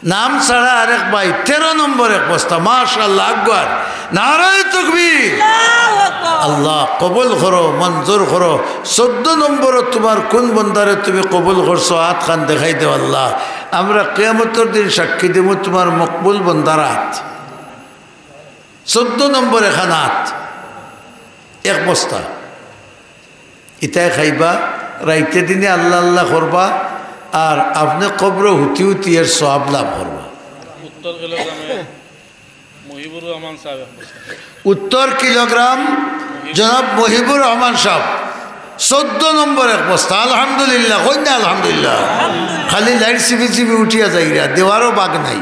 নাম ছাড়া আরেক ভাই, তেরো নম্বর এক বস্তা, মাশাআল্লাহ, আকবার। নারায়ে তাকবীর। আল্লাহু আকবার। আল্লাহ কবুল করো, মঞ্জুর করো। চৌদ্দ নম্বরো তুমার কুন বন্দারে তুমি কবুল করছো, আতখান দেখাই দেও আল্লাহ। আমরা কিয়ামতর দিন সাক্ষী দিমু তুমার মকবুল বন্দার আত। চৌদ্দ নম্বর এখান আত, এক বস্তা। ইতায় খাইবা, রাইতে দিনে আল্লাহ আল্লাহ করবা, আর আপনে কবরো হুতি হুতি এর সওয়াব লাভ করবা। উত্তর কিলোগ্রামে মহিবুর রহমান সাহেব এক বস্তা। উত্তর কিলোগ্রাম জনাব মহিবুর রহমান সাহেব, চৌদ্দ নম্বর এক বস্তা। আলহামদুলিল্লাহ, কইন না আলহামদুলিল্লাহ? খালি লাইট চিপি চিপি উঠিয়া যাইরা, দেওয়ারও বাগ নাই।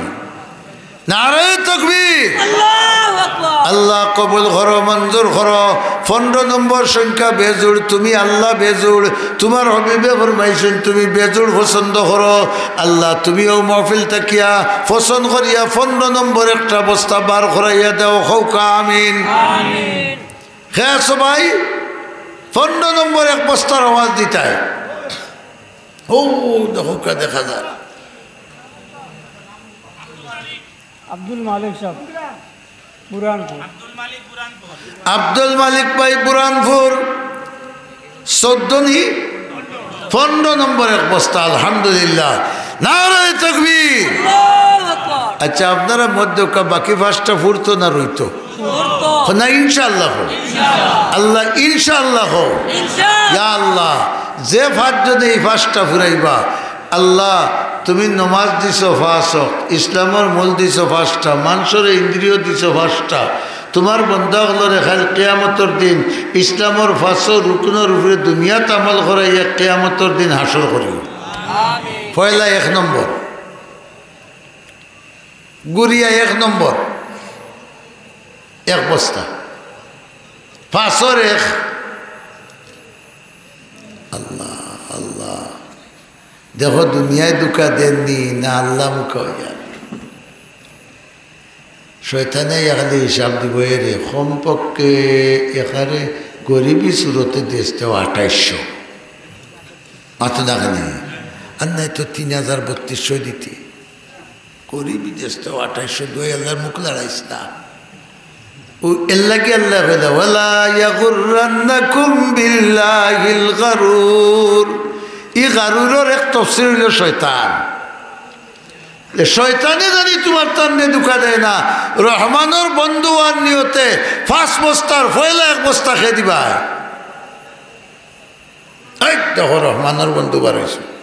নারায়ে তাকবীর। আল্লাহু আকবার। আল্লাহ কবুল করো, মঞ্জুর করো। পনরো নম্বর সংখ্যা বেজুড়, তুমি আল্লাহ বেজুড়। তুমার হাবিবে ফরমাইছইন, তুমি বেজুড় পছন্দ করো। আল্লাহ, তুমি অউ মাহফিল থাকিয়া পছন্দ করিয়া পনরো নম্বর একটা বস্তা বার করাইয়া দেও, কউক্কা আমিন। আমিন। হে সবাই, পনরো নম্বর এক বস্তার আওয়াজ দিতায়। অউ দেখউক্কা দেখা যায়। আব্দুল মালিক সাহেব, বুরহানপুর। আব্দুল মালিক ভাই, বুরহানপুর। চৌদ্দ নি? পনরো নম্বর এক বস্তা, আলহামদুলিল্লাহ। নারায়ে তাকবীর। আল্লাহু আকবার। আচ্ছা, আপনারা মধ্যে কা-, বাকি পাঁচটা ফুরতো না রইতো? ফুরতো। না, ইনশাআল্লাহ কও। ইনশাআল্লাহ। আল্লাহ, ইনশাআল্লাহ কও। ইনশাআল্লাহ। ইয়া আল্লাহ, যে পাঁচজনে এই পাঁচটা ফুরাইবা, আল্লাহ, তুমি নমাজ দিছো পাঁচ ওয়াক্ত, ইসলামর মূল দিছো পাঁচটা, মানষরে ইন্দ্রিয় দিছো পাঁচটা। তুমার বন্দা অকলরে কাইল কিয়ামতর দিন ইসলামর পাঁচো রুকনর উপরে দুনিয়াত আমল করাইয়া কিয়ামতর দিন হাশর করিও। পয়লা এক নম্বর, গুরিয়া এক নম্বর, এক বস্তা, পাঁচর এক। আল্লাহ, আল্লাহ। দেখো, দুনিয়ায় ধুকা দেয়নি না আল্লাহ মুখা অইয়া। শয়তানে খালি হিসাব দিবো, এরে কমপক্ষে এখানে গরিবি সুরতে দেস্তে আঠাইশশো। মাতো না খালি। আর নাই তো তিন হাজার বত্রিশশো দিতে। গরিবি দেস্তে আঠাইশশো, দুই হাজার মুখ লড়াইস না। ও এর লাগি আল্লায় কইলা, "ওয়ালা ইয়াগুররান্নাকুম বিল্লাহিল গারুর।" ই গারুরর এক তফসির অইলো শয়তান। যে শয়তানে জানি তুমার তানরে ধুকা দেয় না, রহমানর বন্দু অওয়ার নিয়তে পাঁচ বস্তার পয়লা এক বস্তা কে দিবা। এই দেখো, রহমানর বন্দু বার অইছে।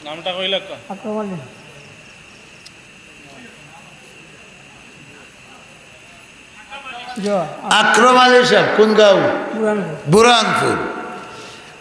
নামটা কইলা কা? আকরাম আলী। জি, আ- আকরাম আলী সাহেব, কুন গাঁও? বুরহানপুর। বুরহানপুর।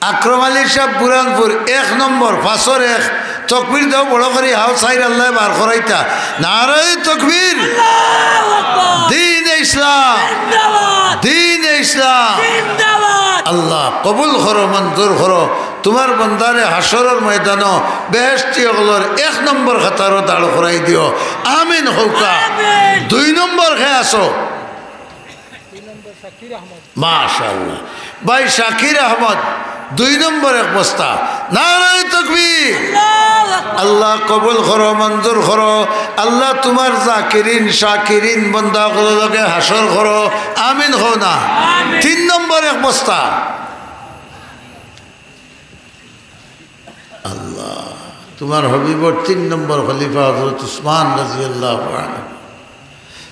আকরাম আলী সাহেব, বুরহানপুর, এক নম্বর, পাঁচর এক। তকবীর দেও বড় করি, হাও চাইর আল্লায় বার করাইতা। নারায়ে তকবীর। আল্লাহু আকবার। দ্বীনে ইসলাম। জিন্দাবাদ। দ্বীনে ইসলাম। জিন্দাবাদ। আল্লাহ কবুল করো, মঞ্জুর করো। তুমার বন্দারে হাশরর ময়দানো বেহেশতি অকলর এক নম্বর কাতারো দাঁড় করাই দিও। আমিন কউক্কা। আমিন। দুই নম্বর কে আছো? মাশাআল্লাহ। ভাই শাকির আহমদ, দুই নম্বর এক বস্তা। নারায়ে তকবীর। আল্লাহ কবুল করো, মঞ্জুর করো। আল্লাহ তুমার জাকিরিন, শাকিরিন বন্দা অকলর লগে হাশর করো। আমিন কও না। আমিন। তিন নম্বর এক বস্তা। আল্লাহ, তুমার হাবিবর তিন নম্বর খলিফা হযরত উসমান রাদিয়াল্লাহু আনহু।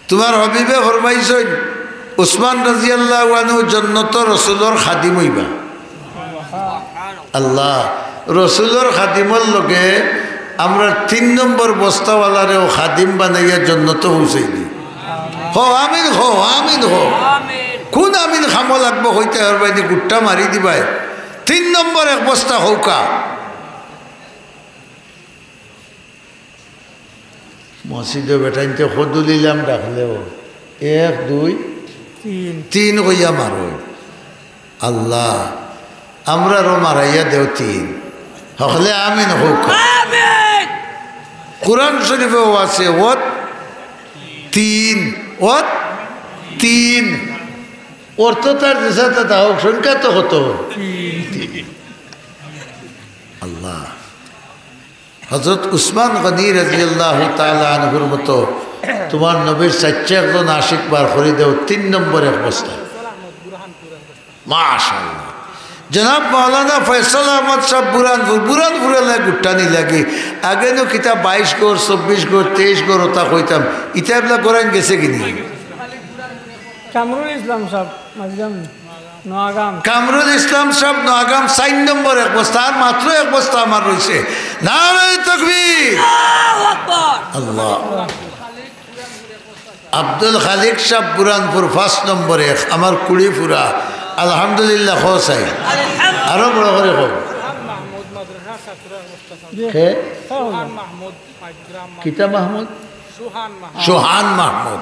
তুমার হাবিবে ফরমাইছইন, উসমান রাদিয়াল্লাহু আনহু জন্নতর রসুলর খাদিম অইবা। আল্লাহ, রসুলর খাদিমর লগে আমরার তিন নম্বর বস্তাওয়ালারেও খাদিম বানাইয়া জন্নতো পৌঁছাই দি। হো আমিন, হো আমিন, হো। কুন আমিন কামো লাগবো কইতায় পারবায়নি, গুট্টা মারি দিবায়। তিন নম্বর এক বস্তা হউক্কা। মসজিদো বেটাইন্তে কদুলিলাম ডাকলেও এক, দুই, তিন। তিন কইয়া মারো। আল্লাহ, আমরারও মারাইয়া দেও তিন। হকলে আমিন হউক্কা। আমিন। কোরআন শরীফেও আছে, ওয়াত তিন, ওয়াত তিন। অর্থ তার যেসাতা তা হউক, সংখ্যা তো কত? তিন। আল্লাহ। হযরত উসমান গনি রাদিয়াল্লাহু তাআলা আনহুর মতো তুমার নবীর চাইচ্চা একজন আশিক বার করি দেও তিন নম্বর এক বস্তা। মাশাআল্লাহ। জনাব মাওলানা ফয়সাল আহমদ সাব বুরহানপুর, বুরহানপুর এলায় গুট্টানি লাগি। আগে নু কিতা বাইশ ঘর, চব্বিশ ঘর, তেইশ ঘর ওতা কইতাম, ইতা এবলা গড়াইন গেছে গিনি? কামরুল ইসলাম সাব, মাঝগাম। নোয়াগাম। কামরুল ইসলাম সাব নোয়াগাম চাইর নম্বর এক বস্তা, আর মাত্র এক বস্তা আমার রইছে। নারায়ে তাকবীর। আল্লাহু আকবার। আল্লাহ। আব্দুল খালিক সাব বুরহানপুর পাঁচ নম্বর এক, আমার কুড়ি ফুরা। আলহামদুলিল্লাহ, কও চাই। আলহামদুলিল্লাহ। আরো বড় করি কও। কে? কিতা মাহমুদ? সুহান মাহমুদ। সুহান মাহমুদ।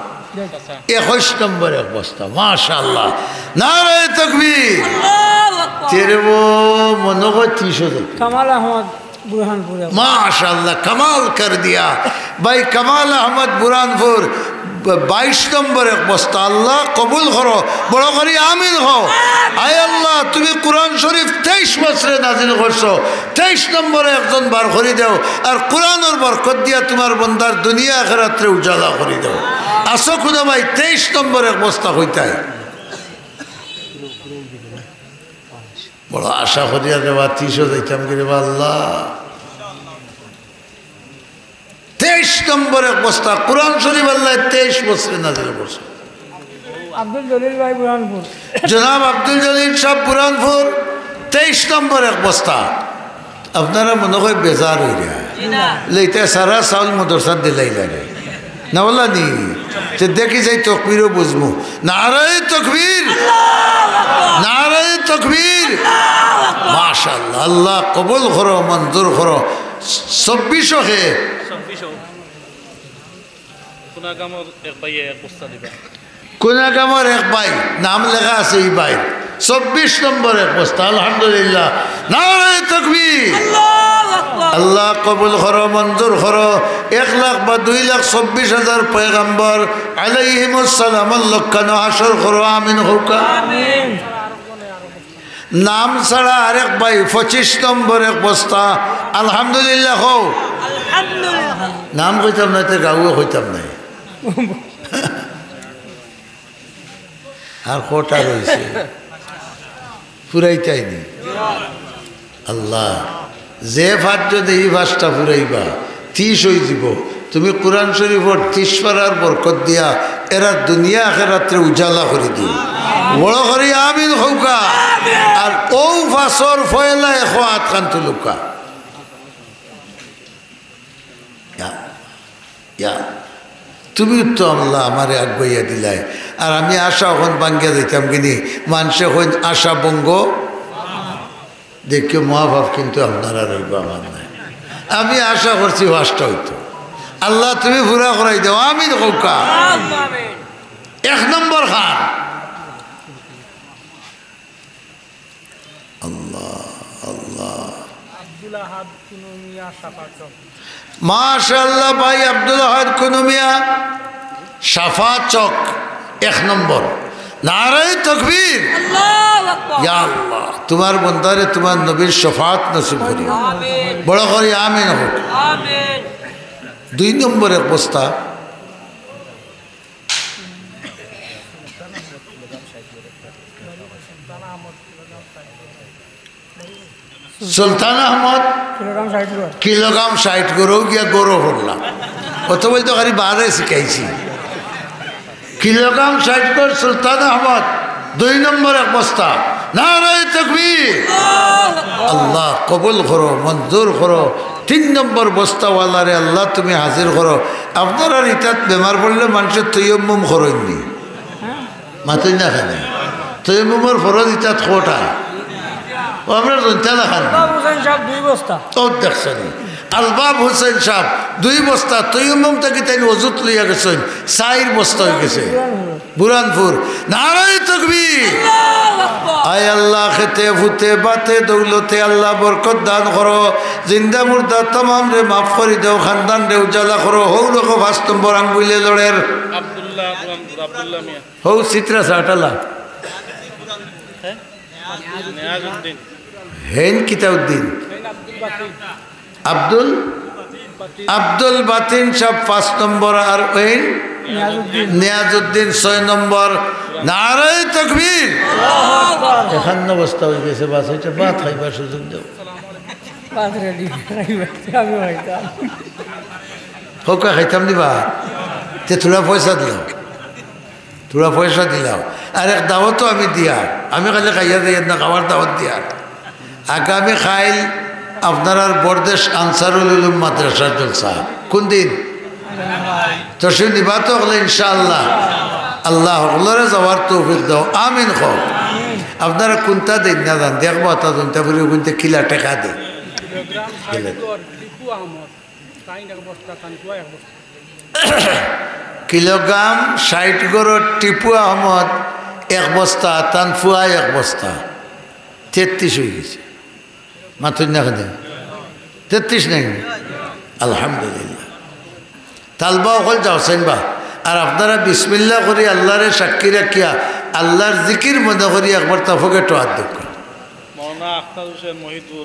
একুশ নম্বর এক বস্তা, মাশাআল্লাহ। নারায়ে তাকবীর। আল্লাহু আকবার। তেরে ও মনো কয় তিশো যাইতো। কামাল আহমদ বুরহানপুরে। মাশাআল্লাহ, কামাল কর দিয়া। ভাই কামাল আহমদ বুরহানপুর, ব-, বাইশ নম্বর এক বস্তা। আল্লাহ কবুল করো, বড় করি আমিন কও। আয় আল্লাহ, তুমি কোরআন শরীফ তেইশ বছরে নাজিল করছো, তেইশ নম্বরে একজন বার করি দেও, আর কোরআনর বরকত দিয়া তুমার বন্দার দুনিয়া আখেরাতরে উজালা করি দেও। আছো কুনু ভাই তেইশ নম্বর এক বস্তা কইতায়? বড় আশা করিয়া রে বা তিশো যাইতাম গি রে বা আল্লাহ। তেইশ নম্বর এক বস্তা কোরআন শরীফ আল্লায় তেইশ বছরে নাজিল করছে। আব্দুল জলিল ভাই বুরহানপুর। জনাব আব্দুল জলিল সাব বুরহানপুর, তেইশ নম্বর এক বস্তা। আপনারা মনো কয় বেজার অইরা। জি না। লে ইতা সারা চাউল মাদ্রাসাত দিলাইলা রে। না বললা নি? তে দেখি যাই তকবীরও বুঝমু। নারায়ে তকবীর। আল্লাহু আকবার। নারায়ে তকবীর। আল্লাহু আকবার। মাশাআল্লাহ। আল্লাহ কবুল করো, মঞ্জুর করো। চব্বিশো কে? কুনাগামর এক ভাইয়ে এক বস্তা দিবা। কুনাগামর এক ভাই, নাম লেখা আছে ই ভাই, চব্বিশ নম্বর এক বস্তা, আলহামদুলিল্লাহ। নারায়ে তাকবীর। আল্লাহু আকবার। আল্লাহ কবুল করো, মঞ্জুর করো। এক লাখ বা দুই লাখ চব্বিশ হাজার পয়গাম্বর আলাইহিমুস সালামর লগে হাশর করো, আমিন কউক্কা। আমিন। নাম ছাড়া আরেক ভাই পঁচিশ নম্বর এক বস্তা। আলহামদুলিল্লাহ কও। আলহামদুলিল্লাহ। নাম কইতাম নায়, তে গাউও কইতাম নায়। আর কটা রইছে? ফুরাইতায়নি। আল্লাহ, যে পাঁচজনে ই পাঁচটা ফুরাইবা, তিশ অইযিবো। তুমি কোরআন শরীফর তিশ পারার বরকত দিয়া এরার দুনিয়া আখেরাতরে উজালা করি দিও। বড় করি আমিন কউক্কা। আর অউ পাঁচর পয়লা একো আতখান তুলউক্কা। ইয়া, ইয়া, তুমি তো আল্লাহ আমারে আগুয়াইয়া দিলায়। আর আমি আশা অখন ভাঙ্গিয়া যাইতাম গিনি, মানষে কইন আশা ভঙ্গ। দেখিও, মহাপাপ কিন্তু আপনারার অইবো, আমার নায়। আমি আশা করছি পাঁচটা অইতো। আল্লাহ, তুমি পুরা করাই দেও, আমিন কউক্কা। এক নম্বর খান। আল্লাহ, আল্লাহ। আব্দুল আহাদ কুনুমিয়া, শাফা চক। মাশাআল্লাহ ভাই, আব্দুল আহাদ কুনুমিয়া, শাফা চক, এক নম্বর। নারায়ে তাকবীর। আল্লাহু আকবার। ইয়া আল্লাহ, তুমার বন্দারে তুমার নবীর শাফাত নসিব করিও। আমিন। বড় করি আমিন কউক। আমিন। দুই নম্বর এক বস্তা। সুলতান আহমদ। কিলোগ্রাম ষাইট ঘর। কিলোগ্রাম ষাইট ঘর, অউ গিয়া ঘরো পড়লা। অত বলতো খালি বারে শিখাইছি। কিলোগ্রাম ষাইট ঘর সুলতান আহমদ, দুই নম্বর এক বস্তা। নারায়ে তাকবীর। আল্লাহ কবুল করো, মঞ্জুর করো। তিন নম্বর বস্তাওয়ালারে আল্লাহ তুমি হাজির করো। আপনারার ইতাত বেমার পড়লে মানষে তৈয়ম্মুম করইননি? মাতইন না কেনে? তৈয়ম্মুমর ফরজ ইতাত কয়টা? ও, আপনারা জানতা না কেনে? আলবাব হুসেন সাব দুই বস্তা। ও, দেখছনি? আলবাব হুসেন সাব দুই বস্তা। তৈয়ম্মুম থাকি তাইন অজুত লইয়া গেছইন, চাইর বস্তা অই গেছে। বুরহানপুর। নারায়ে তাকবীর। আয় আল্লাহ, খেতে ফুতে বাতে দৌলতে আল্লাহ বরকত দান করো। জিন্দা মুর্দা তামামরে মাফ করি দেও, খানদানরে উজালা করো। হউ রকম পাঁচ নম্বর আঙ্গুলে লড়ের। আব্দুল্লাহ বুরহানপুর, আব্দুল্লাহ মিয়া। হউ চিত্রা সাটালা। হ্যাঁ? নিয়াজউদ্দিন। হেইন কিতাউদ্দিন। আব্দুল, আব্দুল বাতিন সাব পাঁচ নম্বর, আর ওই নিয়াজউদ্দিন। নিয়াজউদ্দিন ছয় নম্বর। নারায়ে তাকবীর। একান্ন বস্তা অই গেছে, বাস, ইটা ভাত খাইবার সুযোগ দেও। ভাত রেডি, আমি খাইতাম। হউক্কা খাইতাম নি বা? তে থুড়া পয়সা দিও। থুড়া পয়সা দিলাও, আর এক দাওয়াতও আমি দিয়ার। আমি খালি খাইয়া যাইয়ার না, খাওয়ার দাওয়াত দিয়ার। আগামী কাইল আপনারার বরদেশ আনসারুল উলুম মাদ্রাসার জলসা। কোন দিন? তো সে নিবা তো হকলে ইনশাআল্লাহ। আল্লাহ হকলরে যাওয়ার তৌফিক দাও, আমিন কও। আপনারা কুনটা দেইন না জান, দেখবো তা জনতা পুরি কুনতে কিলা টেকা দে। কিলা? কিলোগ্রাম ষাইট গরর টিপু আহমদ এক বস্তা, তান ফুয়া এক বস্তা, তেত্রিশ অই গেছে। মাতইন না কেনে? তেত্রিশ নাই? আলহামদুলিল্লাহ। তালবা অকল যাওছেন বা, আর আপনারা বিসমিল্লাহ করি আল্লাহরে সাক্ষী রাখিয়া আল্লাহর জিকির মনে করি একবার তা পকেটো আত দেউক্কা। মৌলানা আখতার হোসেন মহিদপুর,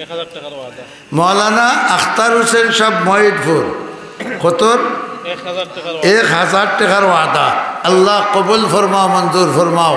এক হাজার টেকার ওয়াদা। মৌলানা আখতার হোসেন সাব মহিদপুর, কতর? এক হাজার টেকার ওয়াদা। এক হাজার টেকার ওয়াদা। আল্লাহ কবুল ফরমাও, মঞ্জুর ফরমাও।